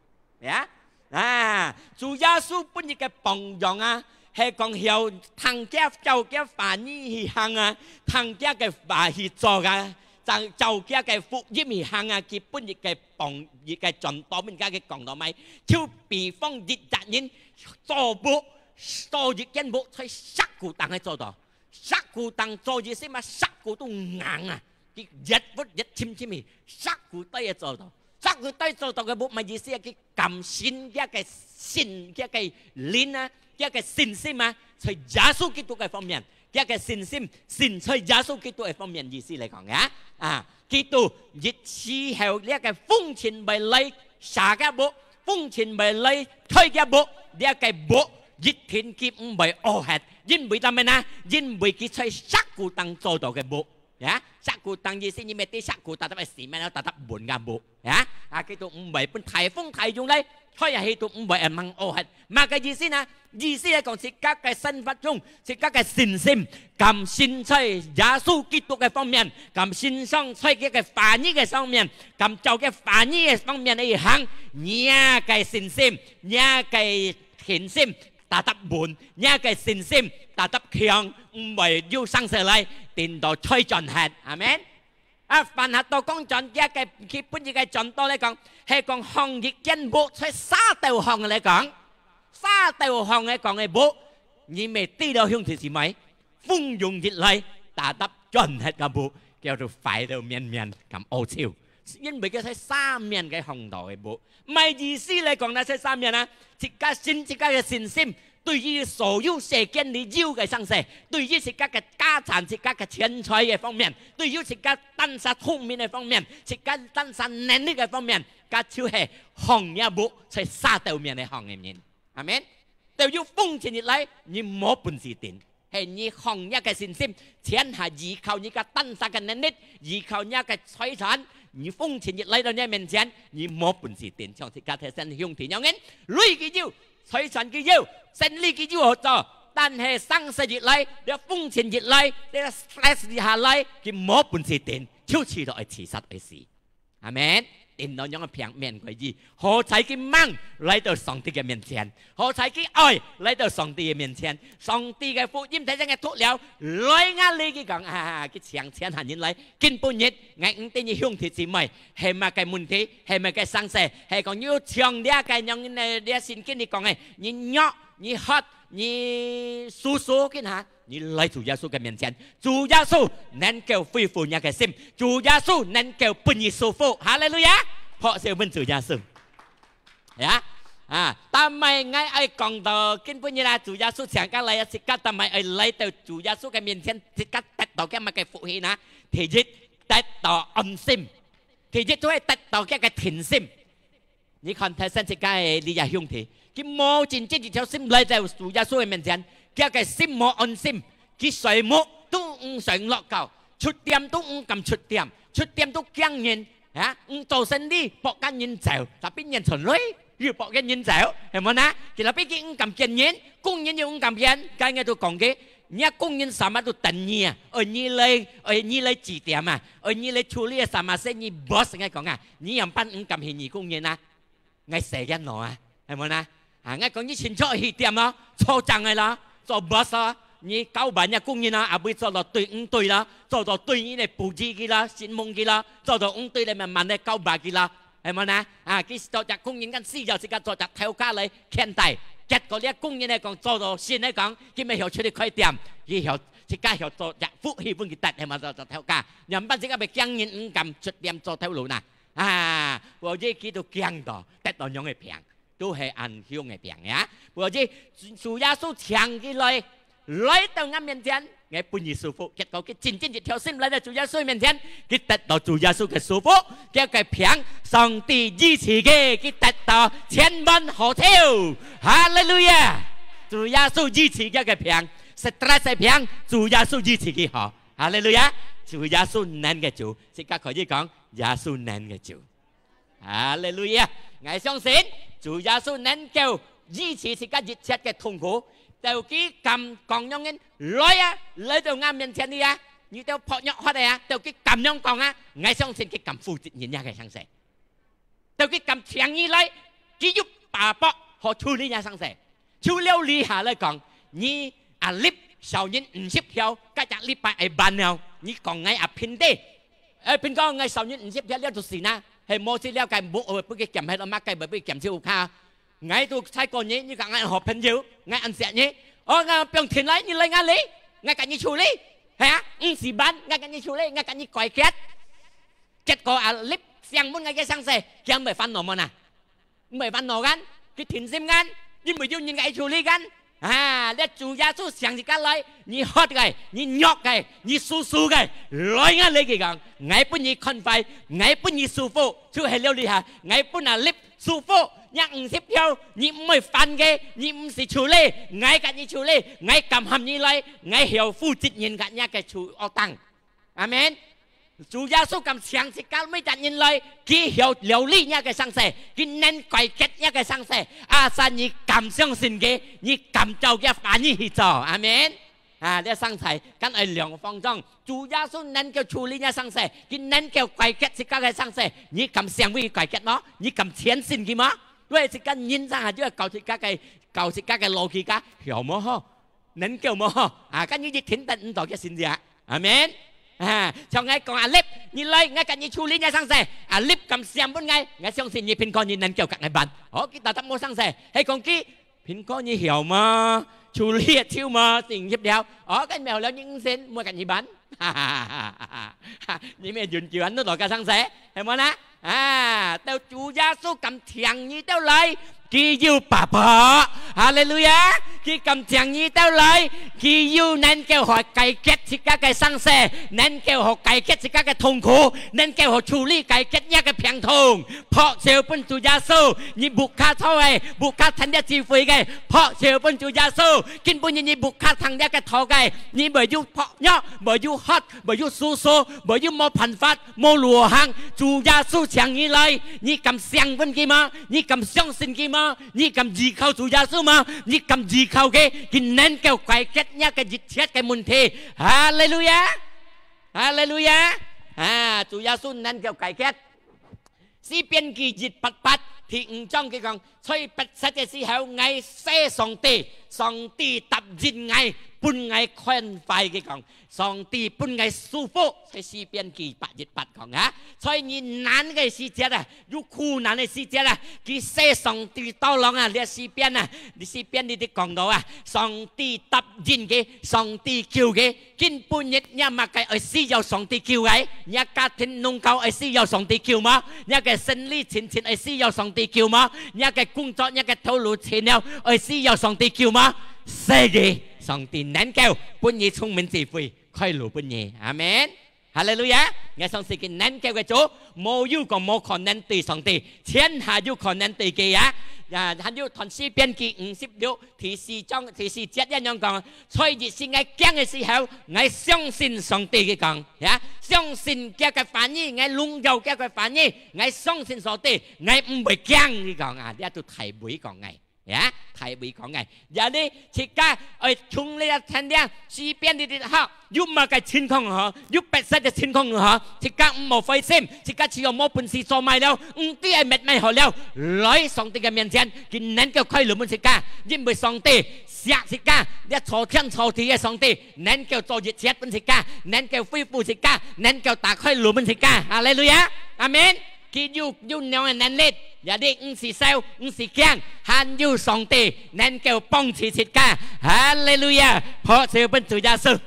呀。啊，主耶穌分一個榜樣啊，係講曉聽佢照佢話語去行啊，聽佢个話去做啊，照照佢个福音去行啊，佢分一個榜，一個傳道，分佢个講道咩？就比方一隻人做屋，做一間屋，在石牯頂个做到。 石牯頂做意思嘛，石牯都硬啊，佢越挖越深深去，石牯底也做到。石牯底做到个屋，麼意思啊？佢敢信佢个信，佢个靈啊，佢个信心啊，在耶穌基督个方面，佢个信心，信在耶穌基督个方面，意思來講啊，啊，基督一時候，這個風塵會來 射佢屋，風塵會來推佢屋，這個屋一定佢毋會屙忒，因為做麼呢？因為佢在石牯頂做到个屋，呀，石牯頂意思你乜知石牯搭搭个cement，搭搭門个屋，呀，啊，佢都毋會分颱風颱湧來，吹下去都毋會會吂屙忒。麼个意思呢？ 意思係講，自家个生活中，自家个信心，敢信在耶穌基督个方面，敢信上在佢个話語个上面，敢照佢話語个方面去行，若个信心，若个信心，搭搭穩，若个信心，搭搭強，毋會有生事來，顛倒吹轉忒。阿門。 啊，凡係到講轉佢个，佢本意个轉到來講，係講項一間屋在沙頭項來講，沙頭項來講个屋，你乜知了兄弟姊妹，風湧一來，搭搭轉忒个屋，叫做壞到綿綿，敢屙臭。因為佢在沙面个項到个屋， 麼意思來講呢？在沙面啊，自家信自家个信心，對於所有世間裡有个生事，對於自家个家產、自家个錢財个方面，對於自家單儕聰明个方面，自家單儕能力个方面，佢就係項若屋在沙頭面个項个人。阿門。到有風塵一來，你無本事頂。 係你項若个信心，全下依靠你个單儕个能力，依靠你个財產，你風塵一來到你面前，你無本事頂。像自家頭先兄弟樣人，鐳佢有，財產佢有，生理佢有好做，但係生事一來，這風塵一來，這stress一下來，佢無本事頂，就試著愛自殺愛死。 阿門。頂到仰个平面个意，好彩佢吂來到上帝个面前，好彩佢愛來到上帝个面前。上帝个福音在這个讀了，來𠊎這，佢講啊，佢請全下人來，今晡日𠊎毋知你兄弟姊妹係麼个問題，係麼个生事，係講有像這个樣呢，這聖經裡講个，你若你渴，你輸輸，今下，你來主耶穌个面前，主耶穌能夠恢復你个心，主耶穌能夠分你舒服。哈利路亞！拍手分主耶穌。呀，啊，但係𠊎愛講到，今晡日啊，主耶穌請自家來啊，自家但係愛來到主耶穌个面前，自家得到个麼个福氣呢？第一，得到安心；第二，就係得到个个定心。 你看，頭先自家个這兄弟，佢無真正一條心來到主耶穌个面前，佢个心無安心，佢睡目都毋睡落覺，出店都毋敢出店，出店都驚人，啊，毋做生理，博个人走，tapi人存來，又博个人走，係無呢？佢tapi佢毋敢見人，工人又毋敢見，該𠊎都講佢， 若工人sama都等你啊，愛你來，愛你來指點啊，愛你來處理啊，sama係你boss，𠊎講啊，你仰般毋敢去你工人啊？𠊎細个喏啊，係無呢？啊，𠊎講你清楚去店咯，坐正个咯，做boss咯，你教辦若工人咯，啊，毋會做到對毋對咯，做到對你來布置佢咯，審問佢咯，做到毋對來慢慢來教辦佢咯。 係無呢？啊，佢做隻工人，敢需要自家做隻頭家來牽帶。結果這工人來講，做到先來講，佢乜曉出去開店，佢曉自家曉做隻福氣分佢得，係無？做隻頭家，仰般自家會驚人毋敢出店做頭路呢？啊，所以佢都驚到，得到樣个病，都係恁樣个病呀。所以主耶穌請佢來， 來到𠊎面前，𠊎分你舒服。結果佢真正一條心來到主耶穌面前，佢得到主耶穌个舒服，佢个病，上帝醫治佢，佢得到千萬好處。哈利路亞！主耶穌醫治佢个病，stress个病，主耶穌醫治佢好。哈利路亞！主耶穌能个主，自家可以講，耶穌能个主。 哈利路亞！𠊎相信主耶穌能夠醫治自家一切个痛苦。到佢敢講樣人來啊，來到𠊎面前哩啊，你兜薄弱渴个啊，到佢敢樣講啊，𠊎相信佢敢負責任這个生事。到佢敢請你來，佢有把握好處理這生事。 就了這下來講，你啊，立少人五十條，該隻禮拜愛辦了，你講𠊎啊，平地，誒，平講𠊎少人五十條了就算啦，係無事了，該無愛分佢減，係咯，麼个愛分佢減少卡。𠊎都才過年，你講𠊎好朋友，𠊎恁惜你，哦，𠊎放天來，你來𠊎哩，𠊎跟你處理，係啊，毋使辦，𠊎跟你處理，𠊎跟你解決。結果啊，立想問𠊎个生事，佢毋會煩惱無啊？ 毋會煩惱kan，佢定心kan，因為有人愛處理kan。啊，這主耶穌請自家來，你渴个，你弱个，你輸輸个，來𠊎哩，佢講，𠊎分你寬快，𠊎分你舒服，就係了這下，𠊎分啊立舒服，若五十條，你毋會煩个，你毋使處理，𠊎跟你處理，𠊎敢喊你來，𠊎曉負責任个若个處惡當。 阿門。主耶穌敢請自家每隻人來，佢曉料理若个生事，佢能解決若个生事。Asal你敢相信佢，你敢照佢話語去做。阿門。啊，這生事，kan愛兩方面。主耶穌能夠處理若生事，佢能夠解決自家个生事，你敢想為佢解決無？你敢相信佢無？因為自家人生下就愛教自家个，教自家个邏輯个，曉無好？ 能夠無？啊，kan你一定得毋到个神蹟。阿門。啊，像𠊎講，啊，立，你來，𠊎跟你處理若生事。啊，立敢想分𠊎，𠊎相信你平過日能夠甲𠊎辦。哦，佢tetap無生事，係講佢平過日曉無？處理得就無，定業了。哦，kan無了，你毋信，莫甲你辦。你乜永久安到落个生事，係無啦？ 啊，到主耶穌敢請你兜來，佢有把握。哈利路亞！佢敢請你兜來，佢有能夠好解決自家个生事，能夠好解決自家个痛苦，能夠好處理解決若个病痛。拍手分主耶穌，你屋下坐个，屋下聽這聚會个，拍手分主耶穌。今晡日你屋下聽這个道个，你會有薄弱，會有渴，會有輸輸，會有無辦法， 無路行，主耶穌請你來，你敢想分佢無？你敢相信佢無？你敢依靠主耶穌無？你敢依靠佢，佢能夠解決若个一切个問題。哈利路亞！哈利路亞！啊，主耶穌能夠解決。詩篇記一百八第五章佢講，在迫切个時候，𠊎呼上帝，上帝答應𠊎，分𠊎看壞。佢講，上帝分𠊎舒服，在詩篇記一百一十八講啊。所以你難个時節啊，有苦難个時節啊，佢寫上帝到lòng啊，這詩篇啊，詩篇裡底講到啊，上帝答應佢，上帝救佢， 今晡日若麼个愛需要上帝救个，若家庭弄搞愛需要上帝救無？若个生理情形愛需要上帝救無？若个工作，若个頭路前了愛需要上帝救無？係个，上帝能夠分你聰明智慧，開路分你。阿門。哈利路亞！𠊎相信佢能夠个主，無有講無可能對上帝，天下有可能對佢啊！啊，還有段詩篇記五十六， 第四章，第四節恁樣講，在日時𠊎驚个時候，𠊎相信上帝。佢講，呀，相信佢个話語，𠊎榮耀佢个話語，𠊎相信上帝，𠊎毋會驚。佢講啊，這都大衛講个，呀，大衛講个。呀，你自家愛從這个天頂，詩篇裡底學， 有麼个情況好，有迫切个情況好，自家毋好灰心，自家只要無本事做麼个了，毋知愛搣麼个好了，來上帝个面前，佢能夠開路分自家，因為上帝惜自家，這造天造地个上帝，能夠做一切分自家，能夠恢復自家，能夠打開路分自家。哈利路亞！阿門。 佢有，有恁樣个能力，也你毋使愁，毋使驚，還有上帝能夠幫助自家。哈利路亞！拍手分主耶穌。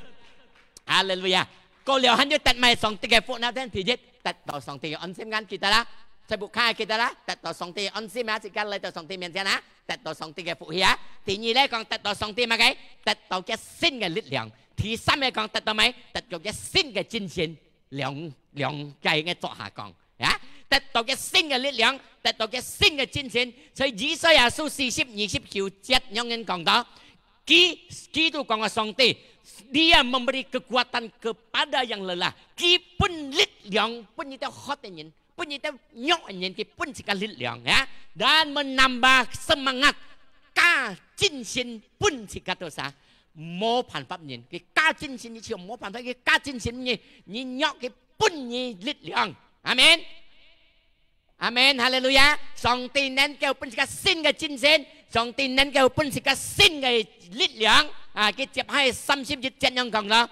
哈利路亞！過了還有得麼个上帝个福呢？第一，得到上帝个安心，恁記得啦。在屋下記得啦，得到上帝个安心啊！自家來到上帝面前啊，得到上帝个福氣啊。第二來講，得到上帝麼个？得到佢新个力量。第三來講，得到麼个？得到佢新个精神。 兩，兩个个做下講，啊，得到佢新个力量，得到佢新个精神。所以以賽亞書四十二十九節恁樣講到，基，基督講个上帝，Dia memberi kekuatan kepada yang lelah，佢分力量分一兜渴个人，分一兜弱个人，佢分自家力量，啊，dan menambah semangat，加精神分自家多少？ 無辦法人，佢加精神，你就無辦法，佢加精神你，你弱，佢分你力量。阿門。阿門，哈利路亞！上帝能夠分自家新个精神，上帝能夠分自家新个力量。啊，佢接下三十一節恁樣講咯。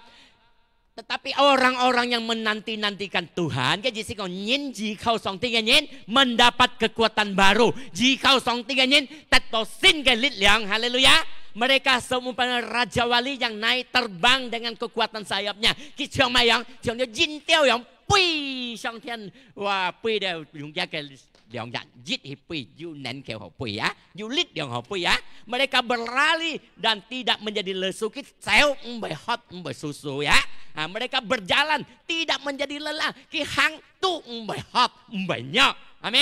Tetapi orang-orang yang menanti-nantikan Tuhan，个意思講，人依靠上帝个人，mendapat kekuatan baru，依靠上帝个人得到新个力量。哈利路亞！Mereka seumpama raja-wali yang naik terbang dengan kekuatan sayapnya。佢像麼个樣？像隻鷹鳥樣飛上天，哇，飛到用佢个 兩隻翼去飛，有能夠好飛啊，有力量好飛啊。Mereka berlari dan tidak menjadi lesu，佢走毋會渴，毋會輸輸呀。啊，mereka berjalan tidak menjadi lelah，佢行都毋會渴，毋會弱。阿門。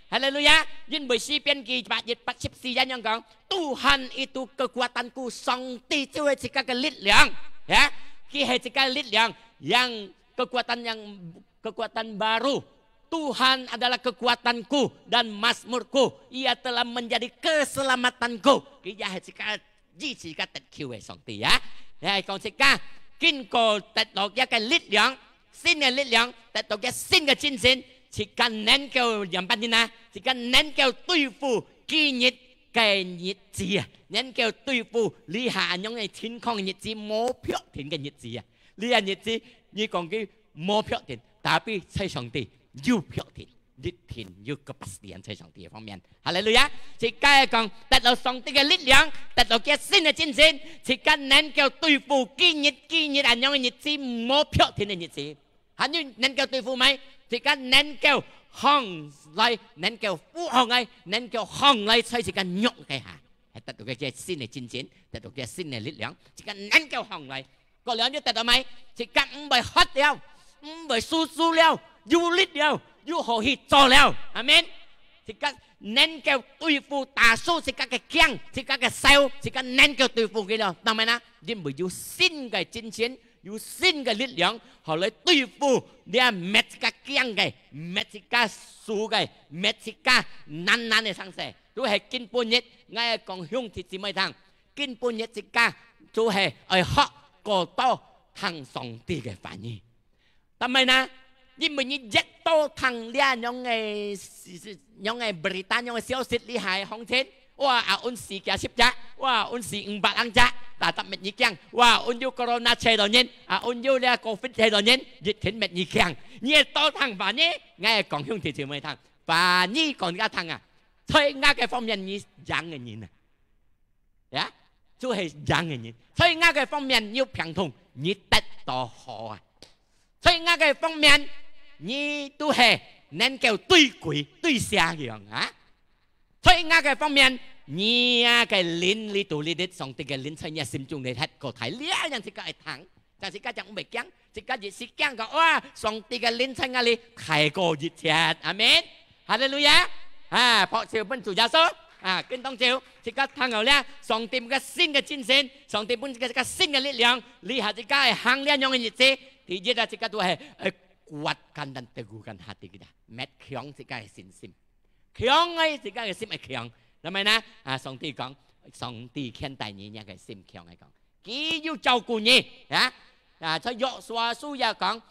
哈利路亞！因為詩篇記一百一十四恁樣講，Tuhan itu kekuatanku，上帝就係自家个力量，呀，佢係自家个力量，yang kekuatan yang kekuatan baru。Tuhan adalah kekuatanku dan mazmurku，Ia telah menjadi keselamatanku。佢也係自家支持自家得救个上帝啊！也係講自家經過得到一个力量，新个力量，得到一个新个精神，自家能夠仰般呢？自家能夠對付今日个日子啊，能夠對付這下恁樣个情況个日子，無確定个日子啊。這下日子，你講佢 無確定，tapi在上帝有確定，一定有kepastian在上帝个方面。哈利路亞！自家講，得到上帝个力量，得到佢新个精神，自家能夠對付今日，今日恁樣个日子，無確定个日子。還有能夠對付麼个？自家能夠䟘來，能夠扶䟘來，能夠䟘來在自家弱个下，係得到佢新个精神，得到佢新个力量，自家能夠䟘來。 過了你得到麼个？自家毋會渴了，毋會輸輸了，有力了，有好去做了。阿門。自家能夠對付打輸自家个驚，自家个愁，自家能夠對付佢了。當然啦，因為有新个精神，有新个力量，好來對付這搣自家驚个、搣自家輸个、搣自家難難个生事。都係今晡日，𠊎講兄弟姊妹聽， 今晡日自家就係愛學過多聽上帝个話語。但係呢，因為你越多聽這樣个，樣个berita，樣个消息，這下个行情，哇，啊，阮死幾十隻，哇，阮死五百零隻，tetap乜你驚。哇，阮有corona車到人，啊，阮有這covid車到人，一定乜你驚。你會多聽話呢？𠊎講兄弟姊妹聽，話你講你聽啊，在𠊎个方面你贏个人啊。呀，就係贏个人。在𠊎个方面有病痛，你得到好啊。在𠊎个方面，你都係能夠對鬼對邪樣啊。在𠊎个方面，你啊个靈裡肚裡裡，上帝个靈在你心中裡歇過大，這樣自家會聽，但自家就毋會驚，自家一時驚个，哇，上帝个靈在𠊎裡大過一切，阿門。哈利路亞！啊，拍手分主耶穌，啊，跟當就，自家聽好了，上帝个新个精神，上帝分自家新个力量，這下自家會行這樣个日子，第一啊，自家都係，呃，kuatkan dan teguhkan hati kita，搣強自家个信心。 強个，自家个心會強。那麼呢，啊，上帝講，上帝牽帶你，你个心強个講，佢有照顧你，啊，啊，在約書亞書也講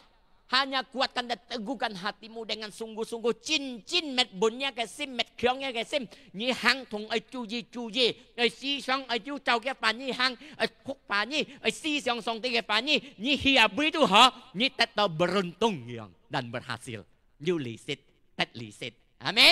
，hanya kuatkan dan teguhkan hatimu dengan sungguh-sungguh，真真搣穩你个心，搣強你个心。你行動愛注意注意，愛思想愛有照佢話語行，愛讀話語，愛思想上帝个話語。你去哪位都好，你得到beruntung樣，dan berhasil。 有利息，得利息。阿門。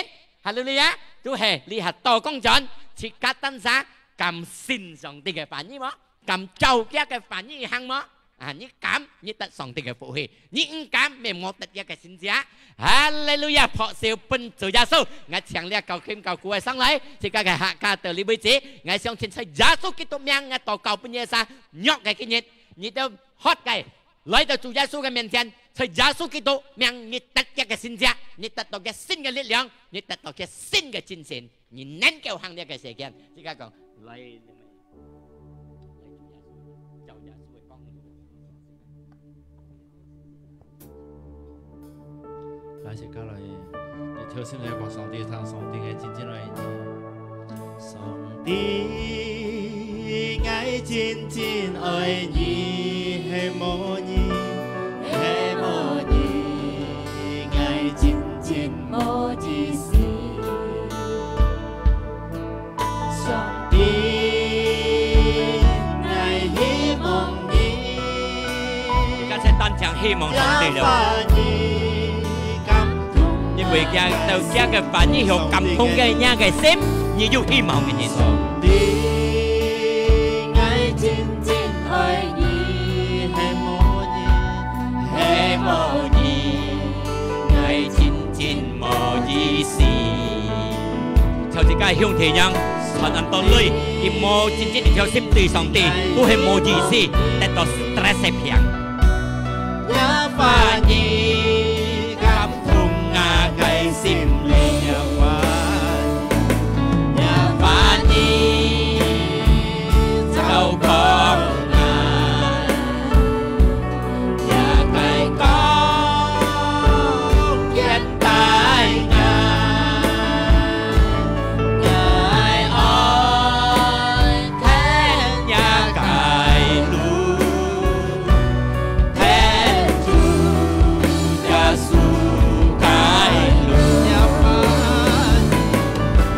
哈利路亞！就係這下到講轉，自家單儕敢信上帝个話語無？敢照佢个話語行無？啊，你敢，你得上帝个福氣；你毋敢，乜無得佢个神蹟。哈利路亞！拍手分主耶穌！𠊎請這教琴教鼓个上來，自家个客家到這為止。𠊎相信在耶穌基督名，𠊎禱告分你儕，弱个今日，你兜渴个， 來到主耶穌个面前，在耶穌基督名，你得佢个神蹟，你得到佢新个力量，你得到佢新个精神，你能夠行這个世間。自家講，來，來主耶穌，照耶穌个光。來，自家來，你跳起來，把上帝唱，上帝个真正愛你。 上帝，𠊎真真愛你，係無你，係無你，𠊎真真無意思。上帝，𠊎希望你，自家單淨希望上帝了。 因為佢兜佢个話語有感動个人个心，你有希望个人。上帝，𠊎真真愛你，係無你，係無你，𠊎真真無意思。就自家兄弟樣，傳恁多鐳，佢無真正一條心對上帝，都係無意思，得到stress个病。 若話語感動𠊎个心靈，若話，若話語照顧𠊎，若个光， 帶𠊎，𠊎愛跈若个路，跈主耶穌个路。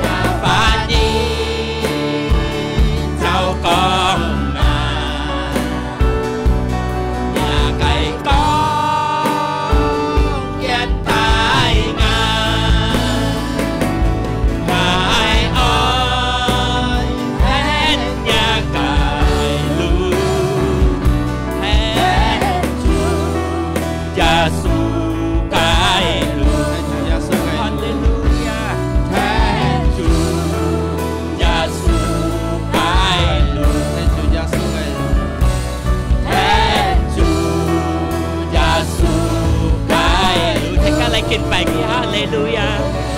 若話語照顧𠊎， 若个光，引帶𠊎，𠊎愛跈若个路，跈主耶穌个路。哈利路亞！跈主耶穌个路，跈主耶穌个路。 跈主耶穌个路。大家來敬拜佢，哈利路亞，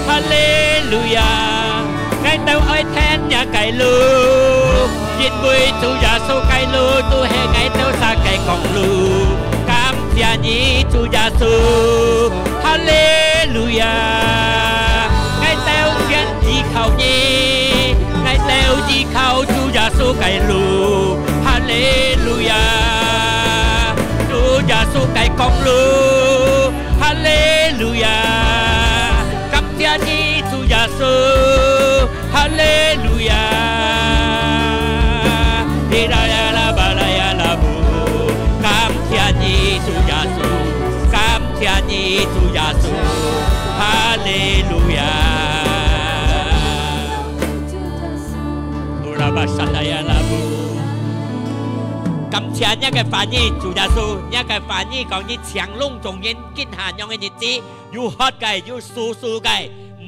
哈利路亞。𠊎兜愛跈若个路，因為主耶穌个路都係𠊎兜儕个光路。感謝你，主耶穌，哈利路亞。𠊎兜全依靠你，𠊎兜依靠主耶穌个路。 哈利路亞，主耶穌个光路，哈利路亞，感謝你，主耶穌，哈利路亞，巴沙拉呀拉布。感謝若个話語，主耶穌，若个話語講，你請攏總人，今下樣个日子，有渴个，有輸輸个，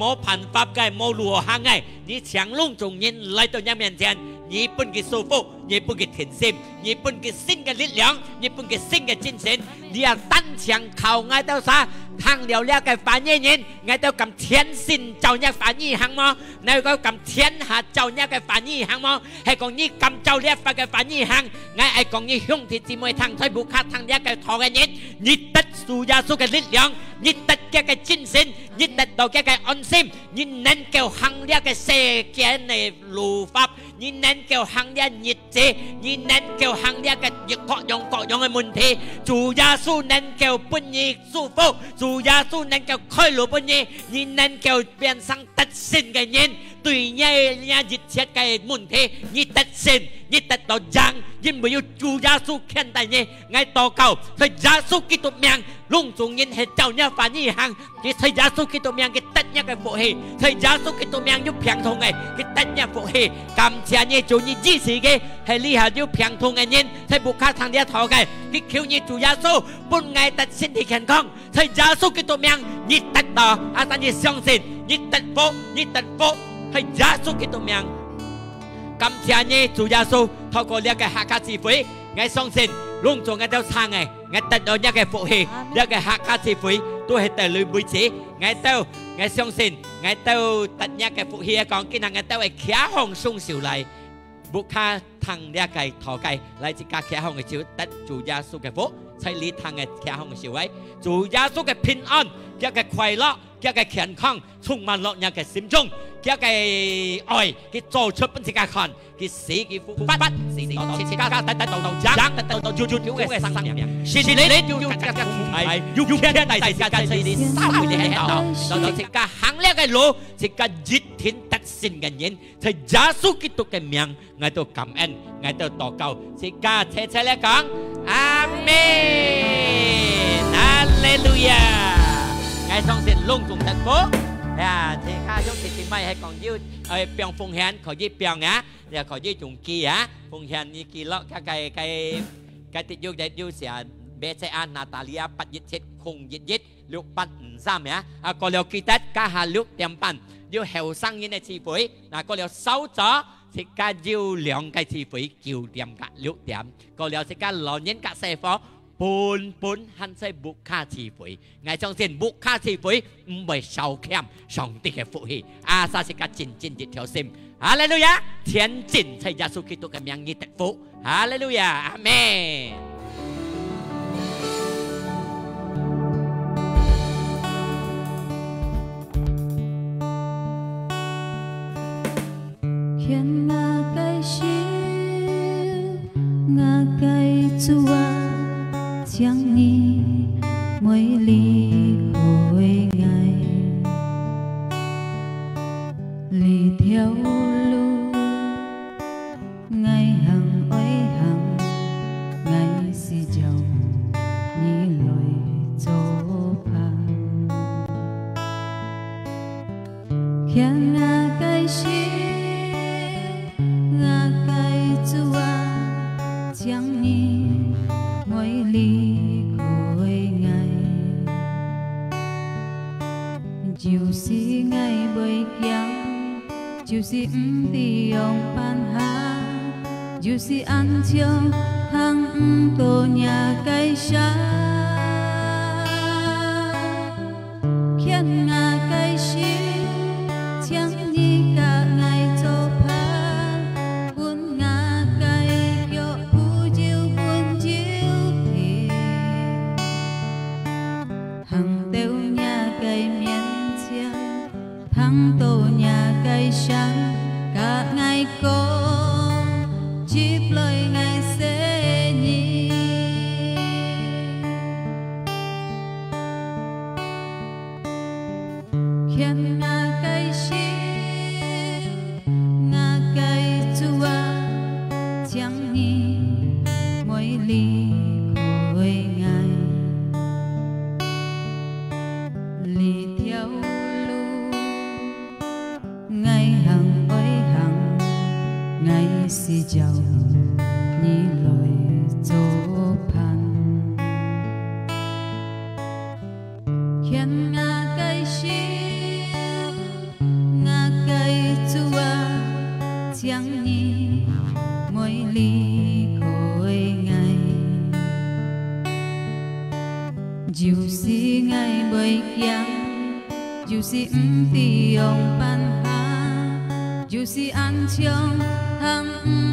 無辦法个，無路好行个，你請攏總人來到若面前，你分佢舒服，你分佢定心，你分佢新个力量，你分佢新个精神。你也單淨靠𠊎兜儕，聽了這个話語人，𠊎兜敢全心照若話語行無？ 你有敢全下照若个話語行無？係講你敢照這法个話語行，𠊎愛講你兄弟姊妹聽，在屋下聽這个道个人，你得主耶穌个力量，你得佢个精神，你得到佢个安心，你能夠行這个世間个律法，你能夠行這日子，你能夠行這个各樣各樣个問題。主耶穌能夠分你祝福，主耶穌能夠開路分你，你能夠變成 得勝个人，對若，若一切个問題，你得勝，你得到贏，因為有主耶穌牽帶你。𠊎禱告，在耶穌基督名，攏總人係照若話語行，佢在耶穌基督名，佢得若个福氣，在耶穌基督名有病痛个，佢得若福氣。感謝你，主，你醫治佢，係這下有病痛个人，在屋下聽這道个，佢求你主耶穌，分𠊎得身體健康。 在耶穌基督名，你得到，啊，但你相信，你得福，你得福，在耶穌基督名。感謝你，主耶穌，透過這个客家聚會，𠊎相信，攏總𠊎兜撐个，𠊎得到若个福氣，阿門。這个客家聚會都係得你為止，𠊎兜，𠊎相信，𠊎兜得若个福氣，講，今日𠊎兜會擎䟘雙手來。 屋下聽這个道个，來自家擎䟘个手，得主耶穌个福，在這聽个擎䟘个手位，主耶穌个平安，佢个快樂，佢个健康，充滿落若个心中，佢个愛，佢做出分自家看，佢死佢復活，使到自家得，得到贏，得到有，有，有个生命。聖靈有，有自家同在，有牽帶自家在這社會裡頭，使到自家行這个路，自家一定得勝个人。 在耶穌基督个名，𠊎兜感恩，𠊎兜禱告，自家齊齊來講，阿門。哈利路亞！𠊎相信攏總得福。呀，自家兄弟姊妹係講有，呃，放奉獻，可以放啊，也可以用寄啊，奉獻你寄落，該，該，該，該，有，有寫，B C A Natalia八一七空一一六八五三呀。啊，過了記得，加下六點半，有後生人个聚會，那過了稍早， 自家有兩个聚會，九點甲六點，過了自家老人家細伙，本本還在屋下聚會。𠊎相信屋下聚會毋會少欠上帝个福氣。啊，儕自家真真一條心。哈利路亞！前進在耶穌基督个名你得福。哈利路亞！阿門。 牽𠊎个手，𠊎个主啊，請你莫離開𠊎。這條路，𠊎行愛行，𠊎需要你來做伴。 牽𠊎个手，𠊎个主啊，請你莫離開𠊎。就是𠊎會驚，就是毋知仰般行，就是恁樣行毋到若个山。 牽𠊎个手，請你佮𠊎做伴，分𠊎个腳步有穩有定，行到若个面前，聽到若个聲，佮𠊎講，接來𠊎細人。你來做伴。牽𠊎个手，𠊎个主啊，請你莫離開𠊎。就是𠊎袂驚，就是毋知仰般行，就是安全行毋